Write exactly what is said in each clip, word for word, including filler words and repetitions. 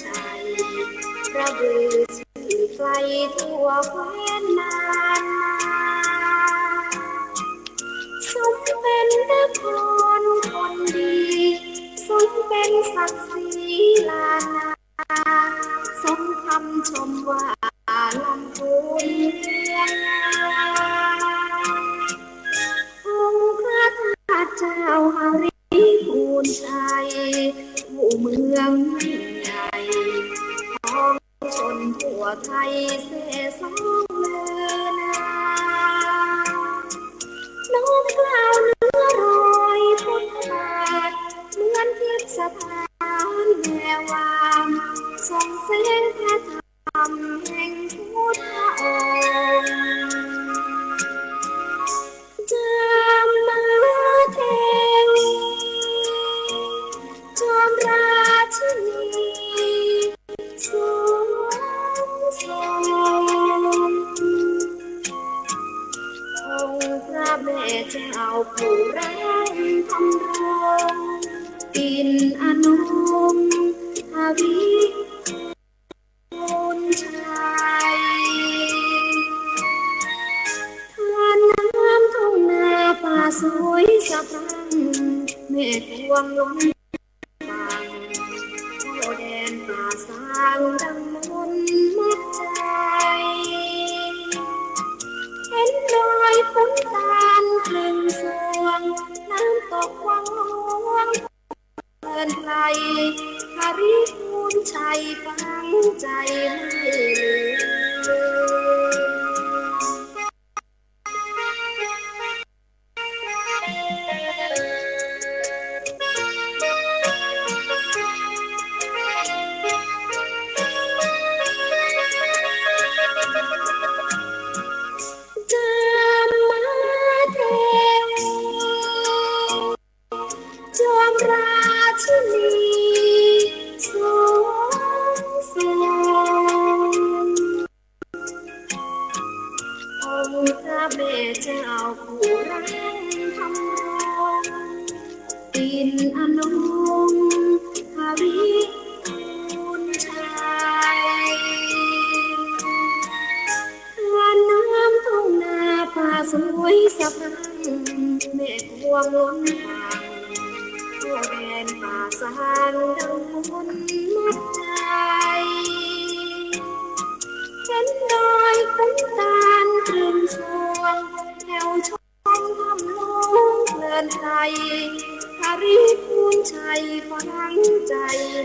ชัย กระบือชื่อไกลทั่วแคว้นน่านมา สมเป็นนครคนดี สมเป็นศักดิ์ศรีล้านนา สมคำชมว่าลำพูนเมืองนา องค์พระธาตุเจ้าหริพูนชัย ผู้เมืองใหญ่ ของชนทั่วไทยเสสองเลือนา น้อมเกล้าเนื้อรอยพุทธบาท เหมือนทิพย์สถานแวววาว ส่องแสงพระธรรมแห่งพุทธองค์ จามเทวี จอมราชินี สูงส่ง องค์พระแม่เจ้าผู้รังธรรมรงค์ อินทร์อนงทวี พูนชัย ทานน้ำทุ่งนาป่าสวยสะพรั่ง แม่กวางล้นฝั่ง เข้าแดนป่าซางดังมนต์มัดใจ เห็นดอยขุนตาลเกร็งสวง น้ำตกวังหลวง เพลินไพร หริพูนชัยฝังใจไม่ลืม จามเทวี จอมราชินี สูงส่ง องค์พระแม่เจ้าผู้รังธรรมรงค์ อินทร์อนงทวีพูนชัย ทานน้ำทุ่งนาป่าสวยสะพรั่ง แม่กวางล้นฝั่ง เข้าแดนป่าซางดังมนต์มัดใจ เห็นดอยขุนตาลเกร็งสวง แถวชมถ้ำหลวงเพลินไพร หริพูนชัยฝังใจ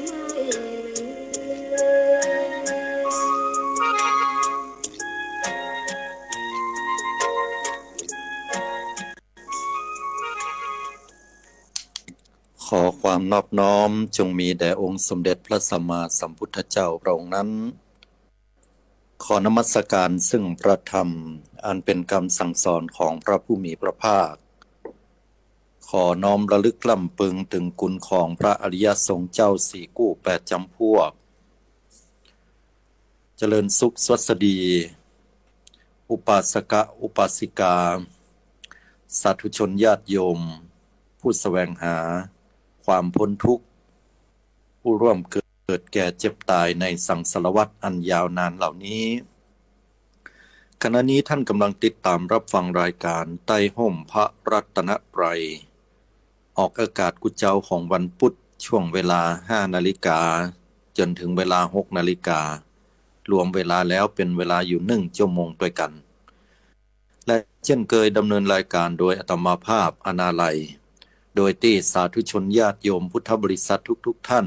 ไม่ลืม ขอความนอบน้อมจงมีแด่องค์สมเด็จพระสัมมาสัมพุทธเจ้าพระองค์นั้น ขอนมัสการซึ่งพระธรรม อันเป็นคำสั่งสอนของพระผู้มีพระภาค ขอน้อมระลึกรำพึงถึงคุณของพระอริยสงฆ์เจ้าสี่กู้แปดจำพวก เจริญสุขสวัสดี อุปาสกะอุปาสิกา สาธุชนญาติโยม ผู้แสวงหาความพ้นทุกข์ ผู้ร่วมเกิดแก่เจ็บตายในสังสารวัฏอันยาวนานเหล่านี้ ขณะนี้ท่านกำลังติดตามรับฟังรายการใต้ฮ่มพระรัตนตรัย ออกอากาศกู้เจ๊าของวันพุธ ช่วงเวลาห้านาฬิกา จนถึงเวลาหกนาฬิกา รวมเวลาแล้วเป็นเวลาอยู่หนึ่งชั่วโมงด้วยกัน และเช่นเคยดำเนินรายการโดยอาตมาภาพ อนาลัย โดยตี้สาธุชนญาติโยมพุทธบริษัททุกๆท่าน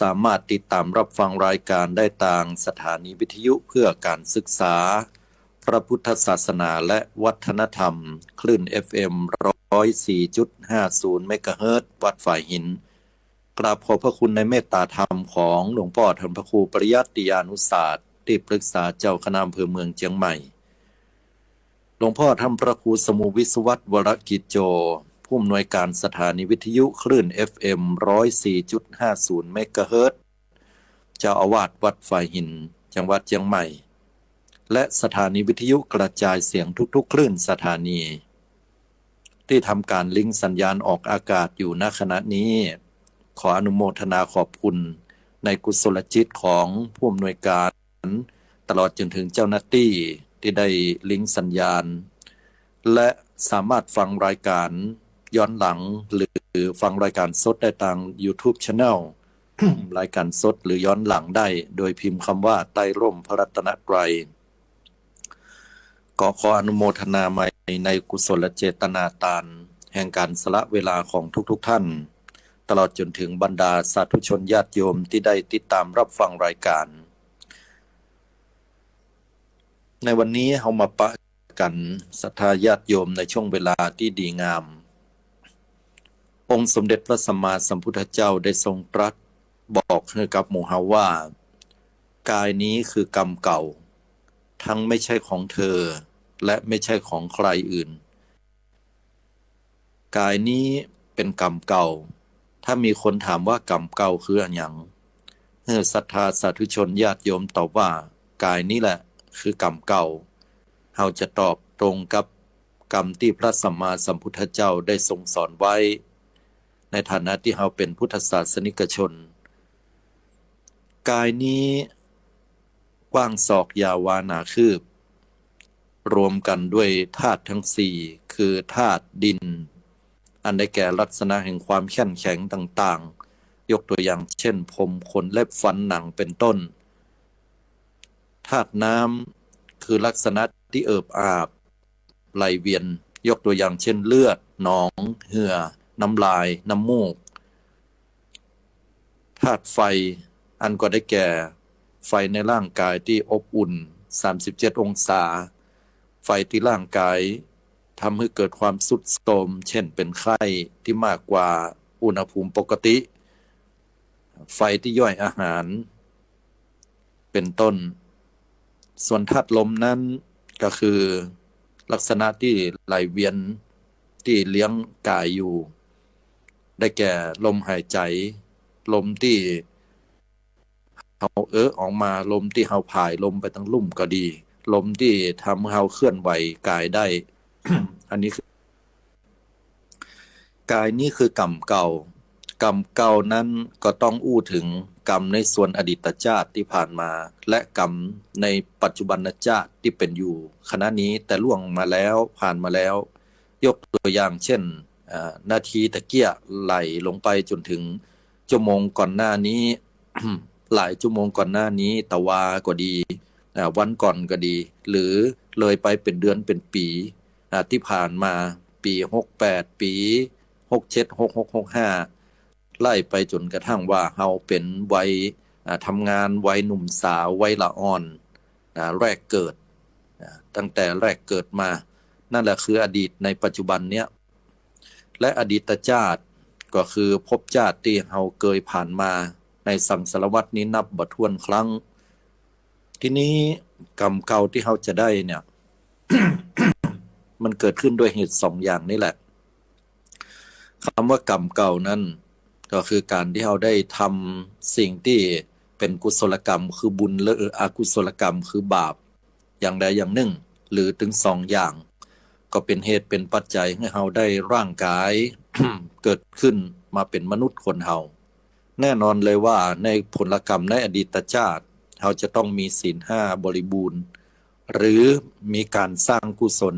สามารถติดตามรับฟังรายการได้ตางสถานีวิทยุเพื่อการศึกษาพระพุทธศาสนาและวัฒนธรรม คลื่น เอฟเอ็ม ร้อยสี่จุดห้าศูนย์ เมกะเฮิรตซ์ วัดฝายหิน กราบขอบพระคุณในเมตตาธรรมของหลวงพ่อท่านพระครูปริยัติยานุศาสตร์ ที่ปรึกษาเจ้าคณะอำเภอเมืองเจียงใหม่ หลวงพ่อท่านพระครูสมุวิศวัตร วรกิจโจ ผู้อำนวยการสถานีวิทยุคลื่น เอฟเอ็ม ร้อยสี่จุดห้าศูนย์ เมกะเฮิรตซ์ เจ้าอาวาสวัดฝายหิน จังหวัดเจียงใหม่ และสถานีวิทยุกระจายเสียงทุกๆคลื่นสถานี ที่ทำการลิงก์สัญญาณออกอากาศอยู่ณขณะนี้ ขออนุโมทนาขอบคุณ ในกุศลจิตของผู้อำนวยการ ตลอดจนถึงเจ้าหน้าตี้ตี้ได้ลิงก์สัญญาณ และสามารถฟังรายการย้อนหลังหรือฟังรายการสดได้ตาง YouTube Channel รายการสดหรือย้อนหลังได้ โดยพิมพ์กำว่าใต้ร่มพระรัตนตรัย ก็ขออนุโมทนาใหม่ในกุศลเจตนาตานแห่งก๋านสละเวลาของทุกๆ ท่าน ตลอดจนถึงบรรดาสาธุชนญาติโยมตี้ได้ติดต๋ามรับฟังรายการ ในวันนี้เฮามาปะกั๋นศรัทธาญาติโยมในช่วงเวลาตี้ดีงาม องค์สมเด็จพระสัมมาสัมพุทธเจ้าได้ทรงตรัสบอกหื้อกับหมู่เฮาว่า กายนี้คือกรรมเก่า ทั้งไม่ใช่ของเธอ และไม่ใช่ของใครอื่น กายนี้เป๋นกรรมเก่า ถ้ามีคนถามว่ากรรมเก่าคืออะหยัง หื้อศรัทธาสาธุชนญาติโยมตอบว่า กายนี้แหละคือกรรมเก่า เฮาจะตอบตรงกับกำตี้พระสัมมาสัมพุทธเจ้าได้ทรงสอนไว้ ในฐานะตี้เฮาเป๋นพุทธศาสนิกชน กายนี้กว้างศอก ยาววา หนาคืบ รวมกั๋นด้วยธาตุทั้งสี่ คือธาตุดิน อันได้แก่ลักษณะแห่งความเข้มแข็งต่างๆ ยกตัวอย่างเช่น ผม ขน เล็บ ฟัน หนัง เป๋นต้น ธาตุน้ำ คือลักษณะตี้เอิบอาบ ไหลเวียน ยกตัวอย่างเช่น เลือด หนอง เหงื่อ น้ำลาย น้ำมูก ธาตุไฟ อันก็ได้แก่ ไฟในร่างกายตี้อบอุ่น สามสิบเจ็ด องศา ไฟตี้ร่างกายทำหื้อเกิดความทรุดโทรม เช่น เป๋นไข้ตี้มากกว่าอุณหภูมิปกติ ไฟตี้ย่อยอาหาร เป๋นต้น ส่วนธาตุลมนั้นก็คือลักษณะตี้ไหลเวียนตี้เลี้ยงกายอยู่ ได้แก่ลมหายใจ ลมตี้เฮาเออออกมา ลมตี้เฮาผายลมไปตางลุ่มก็ดี ลมตี้ทำหื้อเฮาเคลื่อนไหวกายได้ อันนี้คือ กายนี้คือกรรมเก่า กรรมเก่านั้นก็ต้องอู้เถิงกรรมในส่วนอดีตชาติตี้ผ่านมา และกรรมในปัจจุบันชาติตี้เป๋นอยู่ขณะนี้ แต่ล่วงมาแล้ว ผ่านมาแล้ว ยกตัวอย่างเช่น อ่า นาทีตะเกียะไหลลงไปจ๋นเถิงชั่วโมงก่อนหน้านี้ หลายชั่วโมงก่อนหน้านี้ ตะวาก็ดี อ่า วันก่อนก็ดี หรือเลยไปเป๋นเดือนเป๋นปี๋ อ่า ตี้ผ่านมา ปี๋หกแปด ปี๋หกเจ็ด หกหก หกห้า ไล่ไปจ๋นกระทั่งว่าเฮาเป๋นวัย อ่า ทำงาน วัยหนุ่มสาว วัยละอ่อน อ่า แรกเกิด อ่า ตั้งแต่แรกเกิดมา นั่นแหละคืออดีตในปัจจุบันเนี้ย และอดีตชาติก็คือภพชาติตี้เฮาเกยผ่านมาในสังสารวัฏนี้นับบ่ถ้วนครั้ง ทีนี้กรรมเก่าตี้เฮาจะได้เนี่ย มันเกิดขึ้นด้วยเหตุสองอย่างนี่แหละ กำว่ากรรมเก่านั้นก็คือก๋านตี้เฮาได้ทำสิ่งตี้เป๋นกุศลกรรมคือบุญ หรืออกุศลกรรมคือบาป อย่างใดอย่างนึ่ง หรือเถิงสองอย่าง ก็เป๋นเหตุเป๋นปัจจัยหื้อเฮาได้ร่างกาย เกิดขึ้นมาเป๋นมนุษย์คนเฮา แน่นอนเลยว่าในผลกรรมในอดีตชาติ เฮาจะต้องมีศีลห้าบริบูรณ์ หรือมีก๋านสร้างกุศล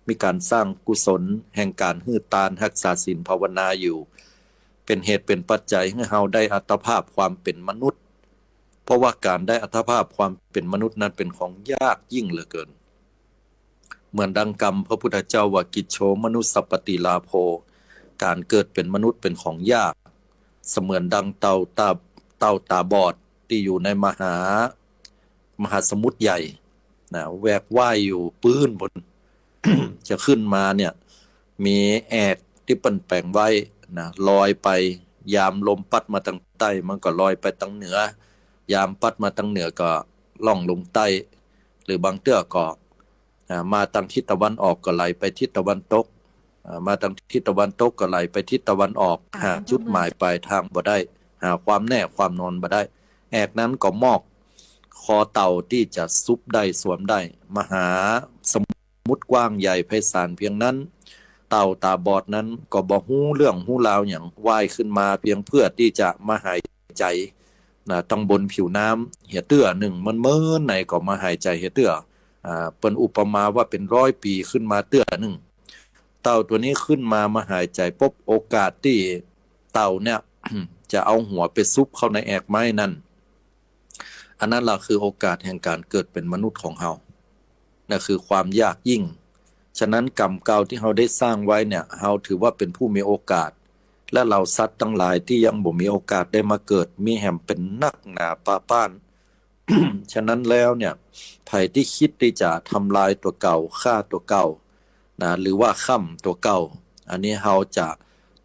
มีก๋านสร้างกุศลแห่งก๋านหื้อตาน ฮักษาศีล ภาวนาอยู่ เป๋นเหตุเป๋นปัจจัยหื้อเฮาได้อัตภาพความเป๋นมนุษย์ เพราะว่าก๋านได้อัตภาพความเป๋นมนุษย์นั้นเป๋นของยากยิ่งเหลือเกิน เหมือนดังกำพระพุทธเจ้าว่า กิจโฉมนุสสปฏิลาโภ ก๋านเกิดเป๋นมนุษย์เป๋นของยาก เสมือนดังเต่าตา เต่าตาบอดตี้อยู่ในมหา มหาสมุทรใหญ่นะ แหวกว่ายอยู่ปื๊นบน จะขึ้นมาเนี่ย มีแอกตี้เปิ้นแป๋งไว้นะ ลอยไป ยามลมปั๊ดมาตางใต้ มันก็ลอยไปตางเหนือ ยามปั๊ดมาตางเหนือก็ล่องลงใต้ หรือบางเตื้อก็ อ่า มาตางทิศตะวันออกก็ไหลไปทิศตะวันตก อ่า มาตางทิศตะวันตกก็ไหลไปทิศตะวันออก หาจุดหมายปลายทางบ่ได้ หาความแน่ความนอนบ่ได้ แอกนั้นก็มอกคอเต่าตี้จะซุบได้สวมได้ มหาสมุทรกว้างใหญ่ไพศาลเพียงนั้น เ เต่าต๋าบอดนั้นก็บ่ฮู้เรื่องฮู้ราวหยัง ว่ายขึ้นมาเพียงเพื่อตี้จะมาหายใจ๋ นะ ตังบนผิวน้ำเหียเตื้อนึ่ง เมินๆ ไหนก็มาหายใจ๋เหียเตื้อ อ่า เปิ้นอุปมาว่าเป๋นร้อยปี๋ขึ้นมาเตื้อนึ่ง เต่าตั๋วนี้ขึ้นมา มาหายใจ๋ปุ๊บ โอกาสตี้เต่าเนี่ย จะเอาหัวไปซุกเข้าในแอกไม้นั้น อันนั้นล่ะคือโอกาสแห่งก๋านเกิดเป๋นมนุษย์ของเฮา นั่นคือความยากยิ่ง ฉะนั้นกรรมเก่าตี้เฮาได้สร้างไว้เนี่ย เฮาถือว่าเป๋นผู้มีโอกาส และเหล่าสัตว์ตังหลายตี้ยังบ่มีโอกาสได้มาเกิด มีแหมเป๋นนักหนาปาป๊าน ฉะนั้นแล้วเนี่ย ใผตี้กึ๊ดตี้จะทำลายตั๋วเก่า ฆ่าตั๋วเก่า นะ หรือว่าค้ำตั๋วเก่า อันนี้เฮาจะ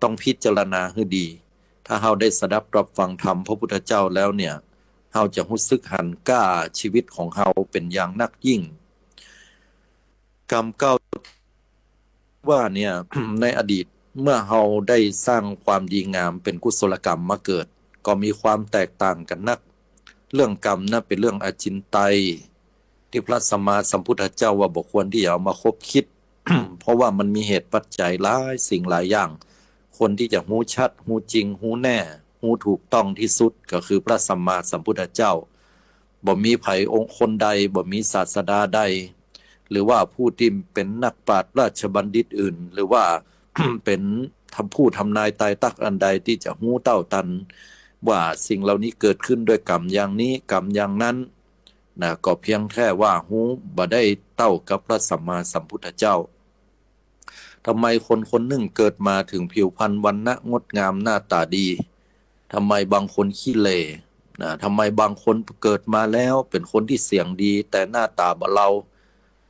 ต้องพิจารณาหื้อดี ถ้าเฮาได้สดับตรับฟังธรรมพระพุทธเจ้าแล้วเนี่ย เฮาจะฮู้สึกหันก้าชีวิตของเฮาเป๋นอย่างนักยิ่ง กรรมเก่าว่าเนี่ย ในอดีตเมื่อเฮาได้สร้างความดีงามเป๋นกุศลกรรมมาเกิด ก็มีความแตกต่างกั๋นนัก เรื่องกรรมนั้นเป๋นเรื่องอจินไตย ตี้พระสัมมาสัมพุทธเจ้าว่าบ่ควรตี้จะเอามาคบคิด เพราะว่ามันมีเหตุปัจจัยหลายสิ่งหลายอย่าง คนตี้จะฮู้ชัด ฮู้จริง ฮู้แน่ ฮู้ถูกต้องตี้สุดก็คือพระสัมมาสัมพุทธเจ้า บ่มีใผองค์คนใด บ่มีศาสดาใด หรือว่าผู้ตี้เป๋นนักปราชญ์ราชบัณฑิตอื่น หรือว่า เป๋นผู้ทำนายตายตั๊กอันใดตี้จะฮู้เต้าตัน ว่าสิ่งเหล่านี้เกิดขึ้นด้วยกรรมอย่างนี้ กรรมอย่างนั้น นะ ก็เพียงแค่ว่าฮู้บ่ได้เต้ากับพระสัมมาสัมพุทธเจ้า ทำไมคนคนนึ่งเกิดมาเถิงผิวพรรณวรรณะงดงามหน้าต๋าดี ทำไมบางคนขี้เหร่ นะ ทำไมบางคนเกิดมาแล้วเป๋นคนตี้เสียงดี แต่หน้าต๋าบ่เลา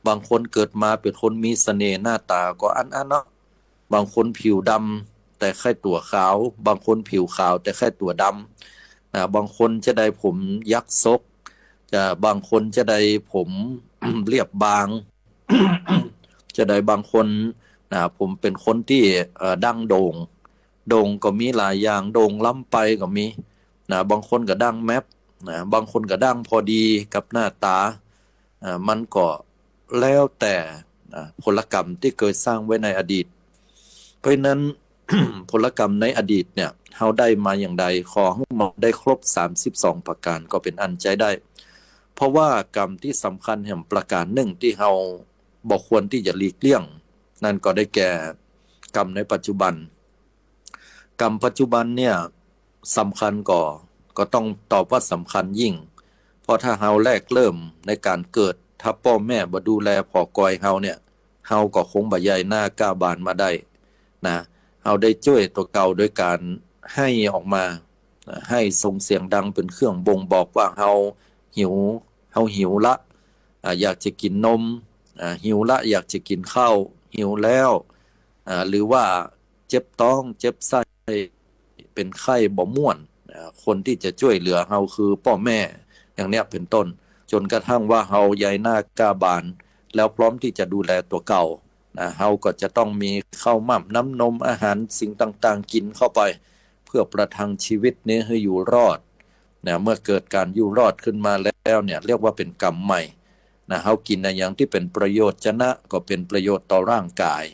บางคนเกิดมาเป๋นคนมีเสน่ห์ หน้าต๋าก็อั้นๆ เนาะ บางคนผิวดำแต่ใค่ตั๋วขาว บางคนผิวขาวแต่ใค่ตั๋วดำ นะ บางคนจะได้ผมยักษ์ซก จะ บางคนจะได้ผม เรียบบาง จะได้บางคน นะ ผมเป๋นคนตี้ เอ่อ ดั้งโด่ง โด่งก็มีหลายอย่าง โด่งล้ำไปก็มี นะ บางคนก็ดั้งแมป นะ บางคนก็ดั้งพอดีกับหน้าต๋า อ่า มันก็แล้วแต่ นะ ผลกรรมตี้เกยสร้างไว้ในอดีต เพราะฉะนั้น ผลกรรมในอดีตเนี่ย เฮาได้มาอย่างใด ขอหื้อมันได้ครบสามสิบสองประก๋านก็เป๋นอันใจ๊ได้ เพราะว่ากรรมตี้สำคัญแหมประก๋านนึ่งตี้เฮาบ่ควรตี้จะหลีกเลี่ยง นั่นก็ได้แก่กรรมในปัจจุบัน กรรมปัจจุบันเนี่ยสำคัญก่อ ก็ต้องตอบว่าสำคัญยิ่ง เพราะถ้าเฮาแรกเริ่มในก๋านเกิด ถ้าป้อแม่บ่ดูแลผ่อกอยเฮาเนี่ย เฮาก็คงบ่ใหญ่หน้าก้าบานมาได้นะ เฮาได้จ้วยตั๋วเก่าโดยก๋านไห้ออกมา นะ ไห้ส่งเสียงดังเป๋นเครื่องบ่งบอกว่าเฮาหิว เฮาหิวละ อ่า อยากจะกิ๋นนม อ่า หิวละ อยากจะกิ๋นข้าว หิวแล้ว อ่า หรือว่าเจ็บต๊อง เจ็บไส้ เป๋นไข้บ่ม่วน อ่า คนตี้จะจ้วยเหลือเฮาคือป้อแม่ อย่างเนี้ยเป๋นต้น จ๋นกระทั่งว่าเฮาใหญ่หน้าก้าบาน แล้วพร้อมตี้จะดูแลตั๋วเก่า นะ เฮาก็จะต้องมีข้าวหม่ำน้ำนมอาหารสิ่งต่างๆ กิ๋นเข้าไป เพื่อประทังชีวิตนี้หื้ออยู่รอด นะ เมื่อเกิดก๋านอยู่รอดขึ้นมาแล้วเนี่ย เรียกว่าเป๋นกรรมใหม่ นะ เฮากิ๋นอะหยังตี้เป๋นประโยชน์จะนะ ก็เป๋นประโยชน์ต่อร่างก๋าย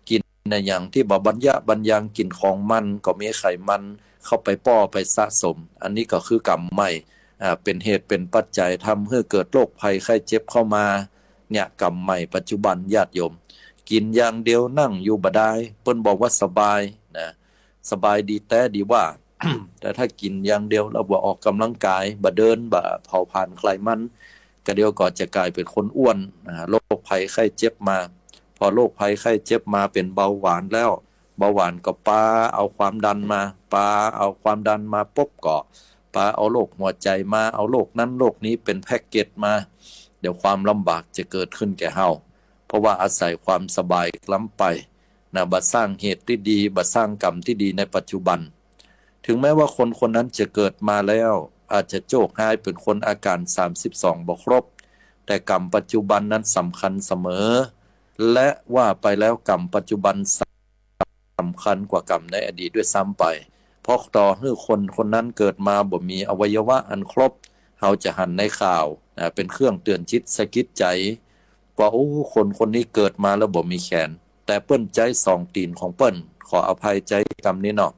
กิ๋นอะหยังตี้บ่บรรยะบรรยัง กิ๋นของมันก็มีไขมันเข้าไปป้อไปสะสม อันนี้ก็คือกรรมใหม่ อ่า เป๋นเหตุเป๋นปัจจัยทำหื้อเกิดโรคภัยไข้เจ็บเข้ามา เนี่ยกรรมใหม่ปัจจุบันญาติโยม กิ๋นอย่างเดียวนั่งอยู่บ่ได้ เปิ้นบอกว่าสบายนะ สบายดีแต๊ดีว่า แต่ถ้ากิ๋นอย่างเดียวแล้วบ่ออกกำลังกาย บ่เดิน บ่เผาผลาญไขมัน ก็เดี๋ยวก็จะก๋ายเป๋นคนอ้วน อ่า โรคภัยไข้เจ็บมา พอโรคภัยไข้เจ็บมาเป๋นเบาหวานแล้ว เบาหวานก็ปาเอาความดันมา ปาเอาความดันมาปุ๊บก็ปาเอาโรคหัวใจ๋มา เอาโรคนั้นโรคนี้เป๋นแพ็กเกจมา เดี๋ยวความลำบากจะเกิดขึ้นแก่เฮา เพราะว่าอาศัยความสบายล้ำไปนะ บ่สร้างเหตุตี้ดี บ่สร้างกรรมตี้ดีในปัจจุบัน ถึงแม้ว่าคนคนนั้นจะเกิดมาแล้ว อาจจะโชคฮ้ายเป๋นคนอาก๋ารสามสิบสองบ่ครบ แต่กรรมปัจจุบันนั้นสำคัญเสมอ และว่าไปแล้วกรรมปัจจุบันสำคัญกว่ากรรมในอดีตด้วยซ้ำไป เพราะต่อหื้อคนคนนั้นเกิดมาบ่มีอวัยวะอันครบ เฮาจะหันในข่าวนะ เป๋นเครื่องเตือนจิตสะกิดใจ๋ ว่า โอ้ คนคนนี้เกิดมาแล้วบ่มีแขน แต่เปิ้นใจ๊สองตี๋นของเปิ้น ขออภัยใจ๊กำนี้เนาะ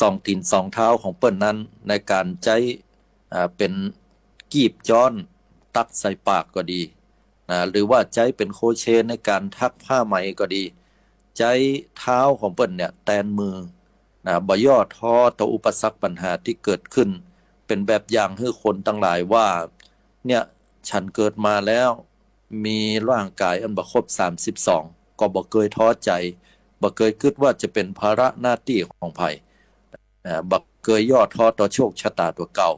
สองตี๋นสองเท้าของเปิ้นนั้น ในก๋านใจ๊ อ่า เป๋นกีบจ๊อนตั๊กใส่ปากก็ดี นะ หรือว่าใจ๊เป๋นโครเชต์ในก๋านถักผ้าไหมก็ดี ใจ๊เท้าของเปิ้นเนี่ยแตนมือ นะ บ่ย่อท้อต่ออุปสรรคปัญหาตี้เกิดขึ้น เป๋นแบบอย่างหื้อคนตังหลายว่า เนี่ย ฉันเกิดมาแล้ว มีร่างก๋ายอันบ่ครบสามสิบสอง ก็บ่เกยท้อใจ๋ บ่เกยกึ๊ดว่าจะเป๋นภาระหน้าตี้ของใผ นะ บ่เกยย่อท้อต่อโชคชะต๋าตั๋วเก่า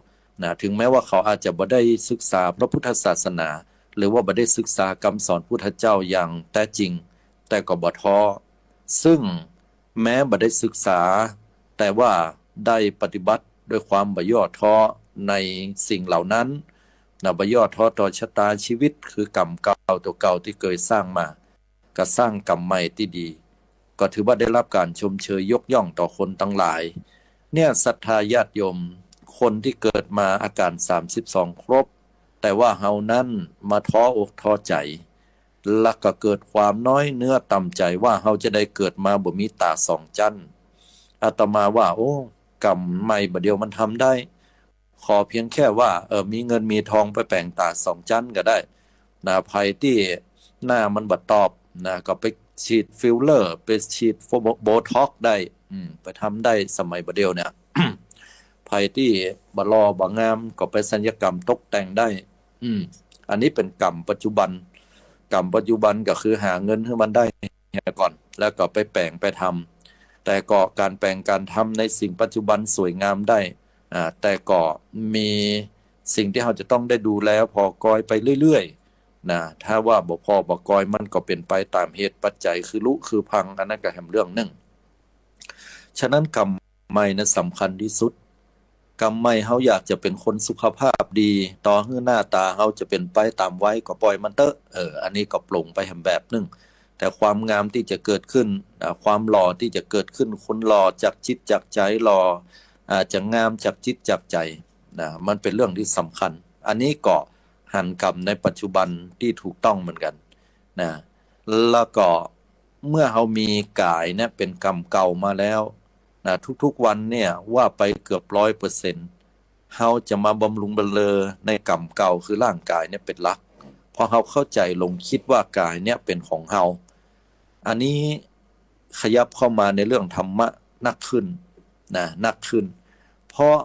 นะ ถึงแม้ว่าเขาอาจจะบ่ได้ศึกษาพระพุทธศาสนา หรือว่าบ่ได้ศึกษากำสอนพุทธเจ้าอย่างแต๊จริง แต่ก็บ่ท้อ ซึ่งแม้บ่ได้ศึกษา แต่ว่าได้ปฏิบัติด้วยความบ่ย่อท้อในสิ่งเหล่านั้น นะ บ่ย่อท้อต่อชะต๋าชีวิต คือกรรมเก่าตั๋วเก่าตี้เกยสร้างมา ก็สร้างกรรมใหม่ตี้ดี ก็ถือว่าได้รับก๋านชมเชยยกย่องต่อคนตังหลาย เนี่ย ศรัทธาญาติโยม คนตี้เกิดมาอาก๋านสามสิบสองครบ แต่ว่าเฮานั้นมาท้ออกท้อใจ๋ แล้วก็เกิดความน้อยเนื้อต่ำใจ๋ว่าเฮาจะได้เกิดมาบ่มีต๋าสองจั้น อาตมาว่า โอ้ กรรมใหม่บ่าเดี่ยวมันทำได้ ขอเพียงแค่ว่า เออ มีเงินมีทองไปแป๋งต๋าสองจั้นก็ได้ นะ ใผตี้หน้ามันบ่ตอบ นะ ก็ไปฉีดฟิลเลอร์ ไปฉีดโบ โบท็อกซ์ได้ อืม ไปทำได้สมัยบ่าเดี่ยวเนี่ย ใผตี้บ่หล่อบ่งามก็ไปสัญญกรรมตกแต่งได้ อืม อันนี้เป๋นกรรมปัจจุบัน กรรมปัจจุบันก็คือหาเงินหื้อมันได้ก่อน แล้วก็ไปแป๋งไปทำ แต่ก็ก๋านแป๋งก๋านทำในสิ่งปัจจุบันสวยงามได้ อ่า แต่ก็มีสิ่งตี้เฮาจะต้องได้ดูแลผ่อกอยไปเรื่อยๆ นะ ถ้าว่าบ่ผ่อบ่กอยมันก็เป๋นไปต๋ามเหตุปัจจัยคือลุคือพัง อันนั้นก็แหมเรื่องนึ่ง ฉะนั้นกรรมใหม่นั้นสำคัญตี้สุด กรรมใหม่เฮาอยากจะเป๋นคนสุขภาพดี ต่อหื้อหน้าต๋าเฮาจะเป๋นไปต๋ามวัยก็ป่อยมันเต๊อะ เออ อันนี้ก็ปลงไปแหมแบบนึ่ง แต่ความงามตี้จะเกิดขึ้น อ่า ความหล่อตี้จะเกิดขึ้น คนหล่อจากจิตจากใจ๋ หล่อ อ่า จะงามจากจิตจากใจ๋ นะ มันเป๋นเรื่องตี้สำคัญ อันนี้ก็หันกรรมในปัจจุบันตี้ถูกต้องเหมือนกั๋น นะ แล้วก็เมื่อเฮามีก๋ายเนี่ยเป๋นกรรมเก่ามาแล้ว นะ ทุกๆ วันเนี่ยว่าไปเกือบร้อยเปอร์เซ็นต์ เฮาจะมาบำรุงบำเรอในกรรมเก่าคือร่างก๋ายเนี่ยเป๋นหลัก เพราะเฮาเข้าใจ๋หลงคิดว่าก๋ายเนี่ยเป๋นของเฮา อันนี้ขยับเข้ามาในเรื่องธรรมะนักขึ้น นะ นักขึ้น เพราะ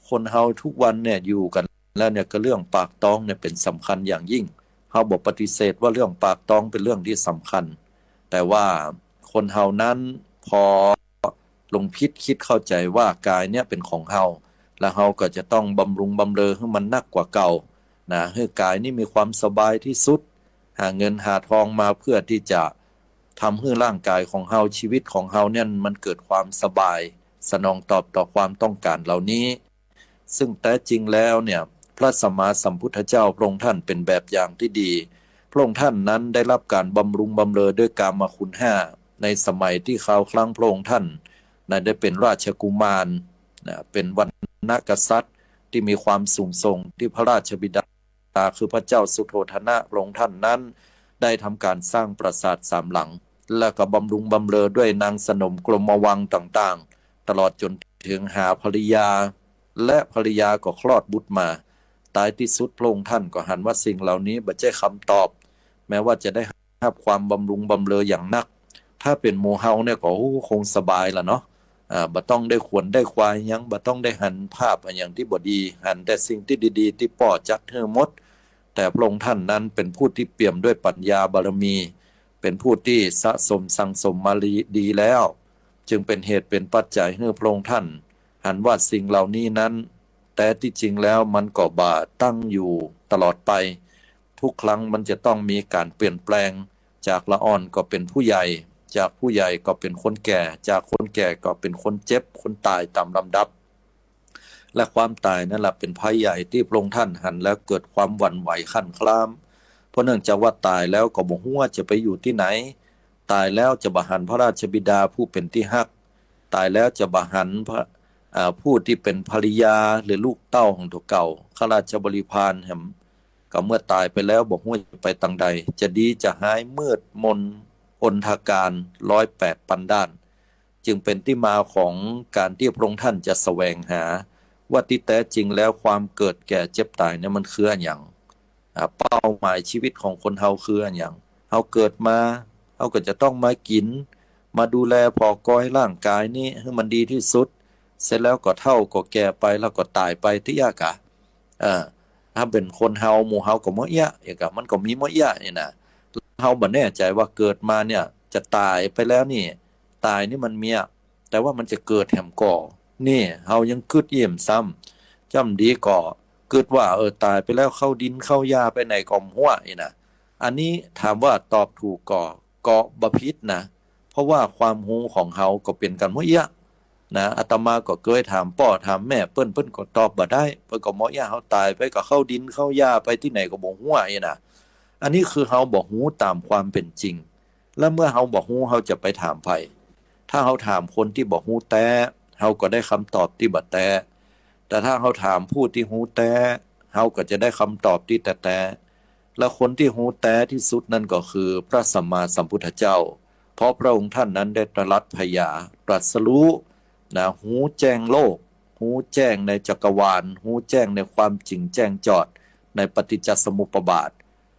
คนเฮาทุกวันเนี่ยอยู่กั๋นแล้วเนี่ยก็เรื่องปากต๊องเนี่ยเป๋นสำคัญอย่างยิ่ง เฮาบ่ปฏิเสธว่าเรื่องปากต๊องเป๋นเรื่องตี้สำคัญ แต่ว่าคนเฮานั้นพอหลงผิดคิดเข้าใจ๋ว่าก๋ายเนี่ยเป๋นของเฮา แล้วเฮาก็จะต้องบำรุงบำเรอหื้อมันนักกว่าเก่า นะ หื้อก๋ายนี่มีความสบายตี้สุด หาเงินหาทองมาเพื่อตี้จะทำหื้อร่างก๋ายของเฮา ชีวิตของเฮาเนี่ยมันเกิดความสบาย สนองตอบต่อความต้องก๋านเหล่านี้ ซึ่งแต๊จริงแล้วเนี่ย พระสัมมาสัมพุทธเจ้าพระองค์ท่านเป๋นแบบอย่างตี้ดี พระองค์ท่านนั้นได้รับก๋านบำรุงบำเรอด้วยกามคุณห้า ในสมัยตี้คราวครั้งพระองค์ท่านนะได้เป๋นราชกุมาร นะ เป๋นวรรณกษัตริย์ตี้มีความสูงส่ง ตี้พระราชบิดาคือพระเจ้าสุโธทนะพระองค์ท่านนั้น ได้ทำก๋านสร้างปราสาทสามหลัง แล้วก็บำรุงบำเรอด้วยนางสนมกรมวังต่างๆ ตลอดจ๋นเถิงหาภริยา และภริยาก็คลอดบุตรมา ต๋ายตี้สุดพระองค์ท่านก็หันว่าสิ่งเหล่านี้บ่ใจ้คำตอบ แม้ว่าจะได้ ฮับความบำรุงบำเรออย่างนัก ถ้าเป๋นหมู่เฮาเนี่ยก็ โอ้ คงสบายละเนาะ อ่า บ่ต้องได้ขวนได้ขวายหยัง บ่ต้องได้หันภาพอะหยังตี้บ่ดี หันแต่สิ่งตี้ดีๆ ตี้ป้อจัดหื้อหมด แต่พระองค์ท่านนั้นเป๋นผู้ตี้เปี่ยมด้วยปัญญาบารมี เป๋นผู้ตี้สะสมสั่งสมมาดีแล้ว จึงเป๋นเหตุเป๋นปัจจัยหื้อพระองค์ท่านหันว่าสิ่งเหล่านี้นั้น แต๊ตี้จริงแล้วมันก็บ่ตั้งอยู่ตลอดไป ทุกครั้งมันจะต้องมีก๋านเปลี่ยนแปลง จากละอ่อนก็เป๋นผู้ใหญ่ จากผู้ใหญ่ก็เป๋นคนแก่ จากคนแก่ก็เป๋นคนเจ็บ คนต๋ายต๋ามลำดับ และความต๋ายนั่นแหละเป๋นภัยใหญ่ตี้พระองค์ท่านหันแล้วเกิดความหวั่นไหวคลั่นคล้าม เพราะเนื่องจากว่าต๋ายแล้วก็บ่ฮู้ว่าจะไปอยู่ตี้ไหน ต๋ายแล้วจะบ่หันพระราชบิดาผู้เป๋นตี้ฮัก ต๋ายแล้วจะบ่หันพระ อ่า ผู้ตี้เป๋นภริยาหรือลูกเต้าของตั๋วเก่า ข้าราชบริพารแหม ก็เมื่อต๋ายไปแล้วบ่ฮู้จะไปตางใด จะดีจะฮ้ายมืดมน อนทการร้อยแปดปันด้าน จึงเป๋นตี้มาของก๋านตี้พระองค์ท่านจะแสวงหา ว่าตี้แต๊จริงแล้วความเกิดแก่เจ็บต๋ายเนี่ยมันคืออะหยัง อ่า เป้าหมายชีวิตของคนเฮาคืออะหยัง เฮาเกิดมา เฮาก็จะต้องมากิ๋น มาดูแลผ่อกอยร่างก๋ายนี้หื้อมันดีตี้สุด เสร็จแล้วก็เฒ่าก็แก่ไป แล้วก็ต๋ายไปตี้เยียะกา เออ ถ้าเป๋นคนเฮา หมู่เฮาก็เมาะเยียะ เยียะกา มันก็มีเมาะเยียะนี่นะ เฮาบ่แน่ใจ๋ว่าเกิดมาเนี่ยจะต๋ายไปแล้วนี่ ต๋ายนี่มันมีอะ แต่ว่ามันจะเกิดแหมก่อ นี่เฮายังกึ๊ดอี้แหมซ้ำ จ้ำดีก็กึ๊ดว่า เออ ต๋ายไปแล้วเข้าดินเข้าหญ้าไปไหนก็บ่ฮู้อี้นะ อันนี้ถามว่าตอบถูกก่อ ก็บ่ผิดนะ เพราะว่าความฮู้ของเฮาก็เป๋นกั๋นเมาะเยียะนะ อาตมาก็เกยถามป้อถามแม่เปิ้น เปิ้นก็ตอบบ่ได้ เปิ้นก็เมาะเยียะ เฮาต๋ายไปก็เข้าดินเข้าหญ้าไปตี้ไหนก็บ่ฮู้อี้นะ อันนี้คือเฮาบ่ฮู้ต๋ามความเป๋นจริง แล้วเมื่อเฮาบ่ฮู้ เฮาจะไปถามใผ ถ้าเฮาถามคนตี้บ่ฮู้แต๊ เฮาก็ได้กำตอบตี้บ่แต๊ แต่ถ้าเฮาถามผู้ตี้ฮู้แต๊ เฮาก็จะได้กำตอบตี้แต๊ๆ และคนตี้ฮู้แต๊ตี้สุดนั้นก็คือพระสัมมาสัมพุทธเจ้า เพราะพระองค์ท่านนั้นได้ตรัสผญา ตรัสรู้นะ ฮู้แจ้งโลก ฮู้แจ้งในจักรวาล ฮู้แจ้งในความจริงแจ้งจอดในปฏิจจสมุปบาท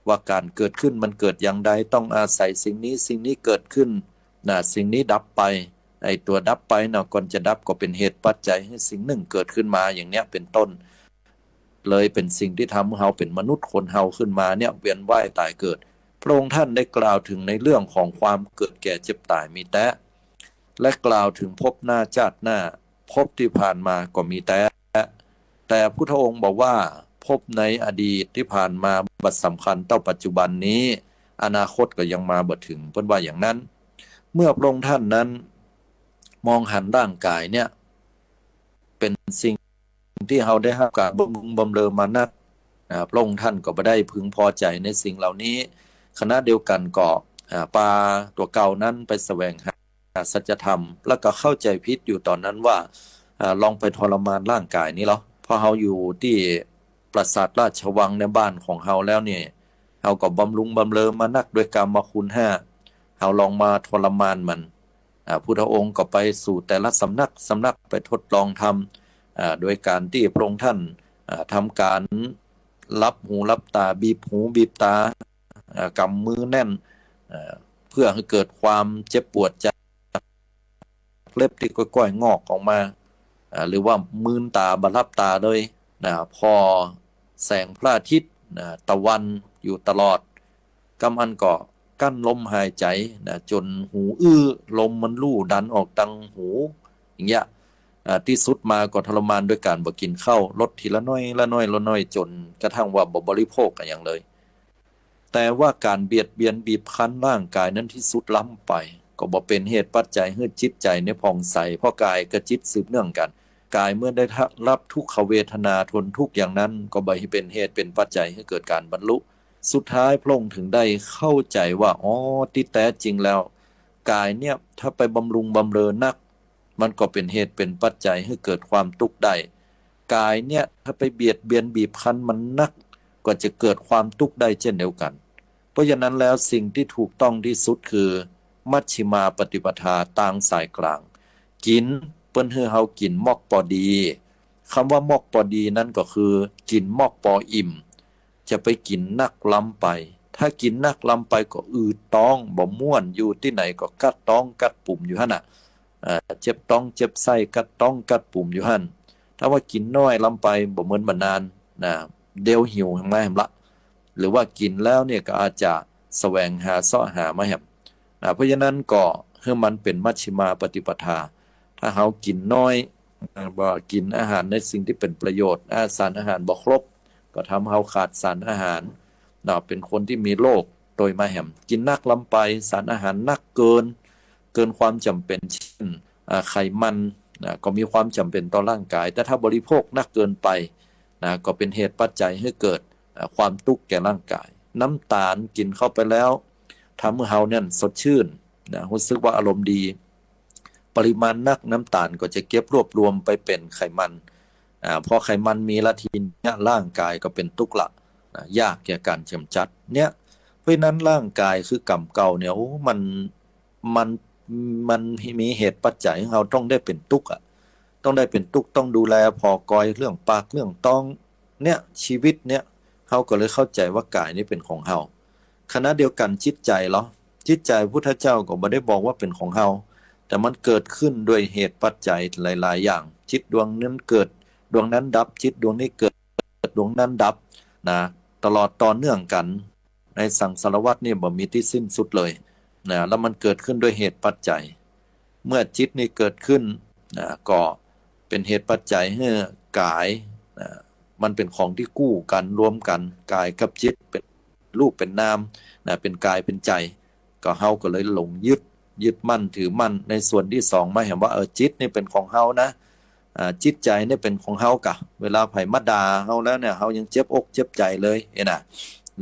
ว่าก๋านเกิดขึ้นมันเกิดอย่างใด ต้องอาศัยสิ่งนี้ สิ่งนี้เกิดขึ้นนะ สิ่งนี้ดับไป ไอ้ตั๋วดับไปนะ ก่อนจะดับก็เป๋นเหตุปัจจัยหื้อสิ่งนึ่งเกิดขึ้นมา อย่างเนี้ยเป๋นต้น เลยเป๋นสิ่งตี้ทำหื้อเฮาเป๋นมนุษย์คนเฮาขึ้นมาเนี่ย เวียนว่ายต๋ายเกิด พระองค์ท่านได้กล่าวถึงในเรื่องของความเกิดแก่เจ็บต๋ายมีแต๊ และกล่าวถึงภพหน้าจาติหน้า ภพตี้ผ่านมาก็มีแต๊ แต่พุทธองค์บอกว่าภพในอดีตตี้ผ่านมาบ่สำคัญเต้าปัจจุบันนี้ อนาคตก็ยังมาบ่เถิง เปิ้นว่าอย่างนั้น เมื่อพระองค์ท่านนั้นมองหันร่างก๋ายเนี่ย เป๋นสิ่งตี้เฮาได้ฮับก๋านบำรุงบำเรอมานัก อ่า พระองค์ท่านก็บ่ได้พึงพอใจ๋ในสิ่งเหล่านี้ ขณะเดียวกั๋นก็ อ่า ปาตั๋วเก่านั้นไปแสวงหาสัจธรรม แล้วก็เข้าใจ๋ผิดอยู่ต๋อนนั้นว่า อ่า ลองไปทรมานร่างก๋ายนี้ลอ เพราะเฮาอยู่ตี้ปราสาทราชวังในบ้านของเฮาแล้วนี่ เฮาก็บำรุงบำเรอมานักด้วยกามคุณห้า เฮาลองมาทรมานมัน อ่า พุทธองค์ก็ไปสู่แต่ละสำนัก สำนักไปทดลองธรรม อ่า โดยก๋านตี้พระองค์ท่าน อ่า ทำก๋านลับหูลับต๋า บีบหูบีบต๋า อ่า ก๋ำมือแน่น อ่า เพื่อหื้อเกิดความเจ็บปวดจากเล็บตี้ก้อยๆ งอกออกมา อ่า หรือว่ามืนต๋าบ่หลับต๋าเลยนะ ผ่อแสงพระอาทิตย์นะ ตะวันอยู่ตลอด กำอันก็กั้นลมหายใจ๋นะ จ๋นหูอื้อ ลมมันลู่ดันออกตังหู อย่างเงี้ย อ่า ตี้สุดมาก็ทรมานด้วยก๋านบ่กิ๋นข้าว ลดทีละน้อยละน้อยละน้อย จ๋นกระทั่งว่าบ่บริโภคอะหยังเลย แต่ว่าก๋านเบียดเบียนบีบคั้นร่างก๋ายนั้นตี้สุดล้ำไป ก็บ่เป๋นเหตุปัจจัยหื้อจิตใจ๋เนี่ยผ่องใส เพราะก๋ายกับจิตสืบเนื่องกั๋น ก๋ายเมื่อได้รับทุกขเวทนาทนทุกข์อย่างนั้น ก็บ่เป๋นเหตุเป๋นปัจจัยหื้อเกิดก๋านบรรลุ สุดท้ายพระองค์ถึงได้เข้าใจ๋ว่า อ๋อ ตี้แต๊จริงแล้ว ก๋ายเนี่ยถ้าไปบำรุงบำเรอนัก มันก็เป๋นเหตุเป๋นปัจจัยหื้อเกิดความตุ๊กข์ได้ ก๋ายเนี่ยถ้าไปเบียดเบียนบีบคั้นมันนัก ก็จะเกิดความตุ๊กข์ได้เช่นเดียวกั๋น เพราะฉะนั้นแล้วสิ่งตี้ถูกต้องตี้สุดคือมัชฌิมาปฏิปทา ตางสายกลาง กิ๋น เปิ้นหื้อเฮากิ๋นมอกปอดี กำว่ามอกปอดีนั้นก็คือกิ๋นมอกปออิ่ม จะไปกิ๋นนักล้ำไป ถ้ากิ๋นนักล้ำไปก็อืดต๊อง บ่ม่วน อยู่ตี้ไหนก็กั๊ดต๊องกั๊ดปุ่มอยู่หั้นน่ะ อ่า เจ็บต๊องเจ็บไส้ กั๊ดต๊องกั๊ดปุ่มอยู่หั้น ถ้าว่ากิ๋นน้อยล้ำไป บ่เหมือนบ่นานนะ เดี๋ยวหิวมาแหมละ หรือว่ากิ๋นแล้วเนี่ยก็อาจจะแสวงหาเซาะหามาแหมนะ เพราะฉะนั้นก็หื้อมันเป๋นมัชฌิมาปฏิปทา ถ้าเฮากิ๋นน้อย อ่า บ่กิ๋นอาหารในสิ่งตี้เป๋นประโยชน์ อ่า สารอาหารบ่ครบ ก็ทำเฮาขาดสารอาหารนะ เป๋นคนตี้มีโรคโตยมาแหม กิ๋นนักล้ำไป สารอาหารนักเกิน เกินความจ๋ำเป๋น เช่น อ่า ไขมันนะ ก็มีความจ๋ำเป๋นต่อร่างก๋าย แต่ถ้าบริโภคนักเกินไปนะ ก็เป๋นเหตุปัจจัยหื้อเกิด อ่า ความตุ๊กข์แก่ร่างก๋าย น้ำต๋าลกิ๋นเข้าไปแล้ว ทำหื้อเฮาเนี่ยสดชื่นนะ ฮู้สึกว่าอารมณ์ดี ปริมาณนักน้ำต๋าลก็จะเก็บรวบรวมไปเป๋นไขมัน อ่า พอไขมันมีละทีเนี่ยร่างก๋ายก็เป๋นตุ๊กข์ละนะ ยากแก่ก๋านจ๋ำจัด เนี่ย ราะฉะนั้นร่างก๋ายคือก๋รรมเก่าเนี่ย โอ้ มัน มัน มันมีเหตุปัจจัยหื้อเฮาต้องได้เป๋นตุ๊กข์อะ ต้องได้เป๋นตุ๊กข์ ต้องดูแลผ่อกอยเรื่องปากเรื่องต๊อง เนี่ย ชีวิตเนี่ย เฮาก็เลยเข้าใจ๋ว่าก๋ายนี่เป๋นของเฮา ขณะเดียวกั๋นจิตใจ๋ลอ จิตใจ๋พุทธเจ้าก็บ่ได้บอกว่าเป๋นของเฮา แต่มันเกิดขึ้นด้วยเหตุปัจจัยหลายๆ อย่าง จิตดวงนั้นเกิด ดวงนั้นดับ จิตดวงนี้เกิด ดวงนั้นดับ นะ ตลอดต่อเนื่องกั๋น ในสังสารวัฏนี่บ่มีตี้สิ้นสุดเลย นะ แล้วมันเกิดขึ้นด้วยเหตุปัจจัย เมื่อจิตนี่เกิดขึ้น นะ ก็เป๋นเหตุปัจจัยหื้อก๋าย นะ มันเป๋นของตี้กู้กั๋น รวมกั๋น ก๋ายกับจิตเป๋นรูปเป๋นนาม นะ เป๋นก๋ายเป๋นใจ๋ ก็เฮาก็เลยหลงยึด ยึดมั่นถือมั่น ในส่วนตี้สองมาแหมว่า เออ จิตนี่เป๋นของเฮานะ อ่า จิตใจ๋นี่เป๋นของเฮากะ เวลาใผมาด่าเฮาแล้วเนี่ย เฮายังเจ็บอกเจ็บใจ๋เลย เอ๊ะนะ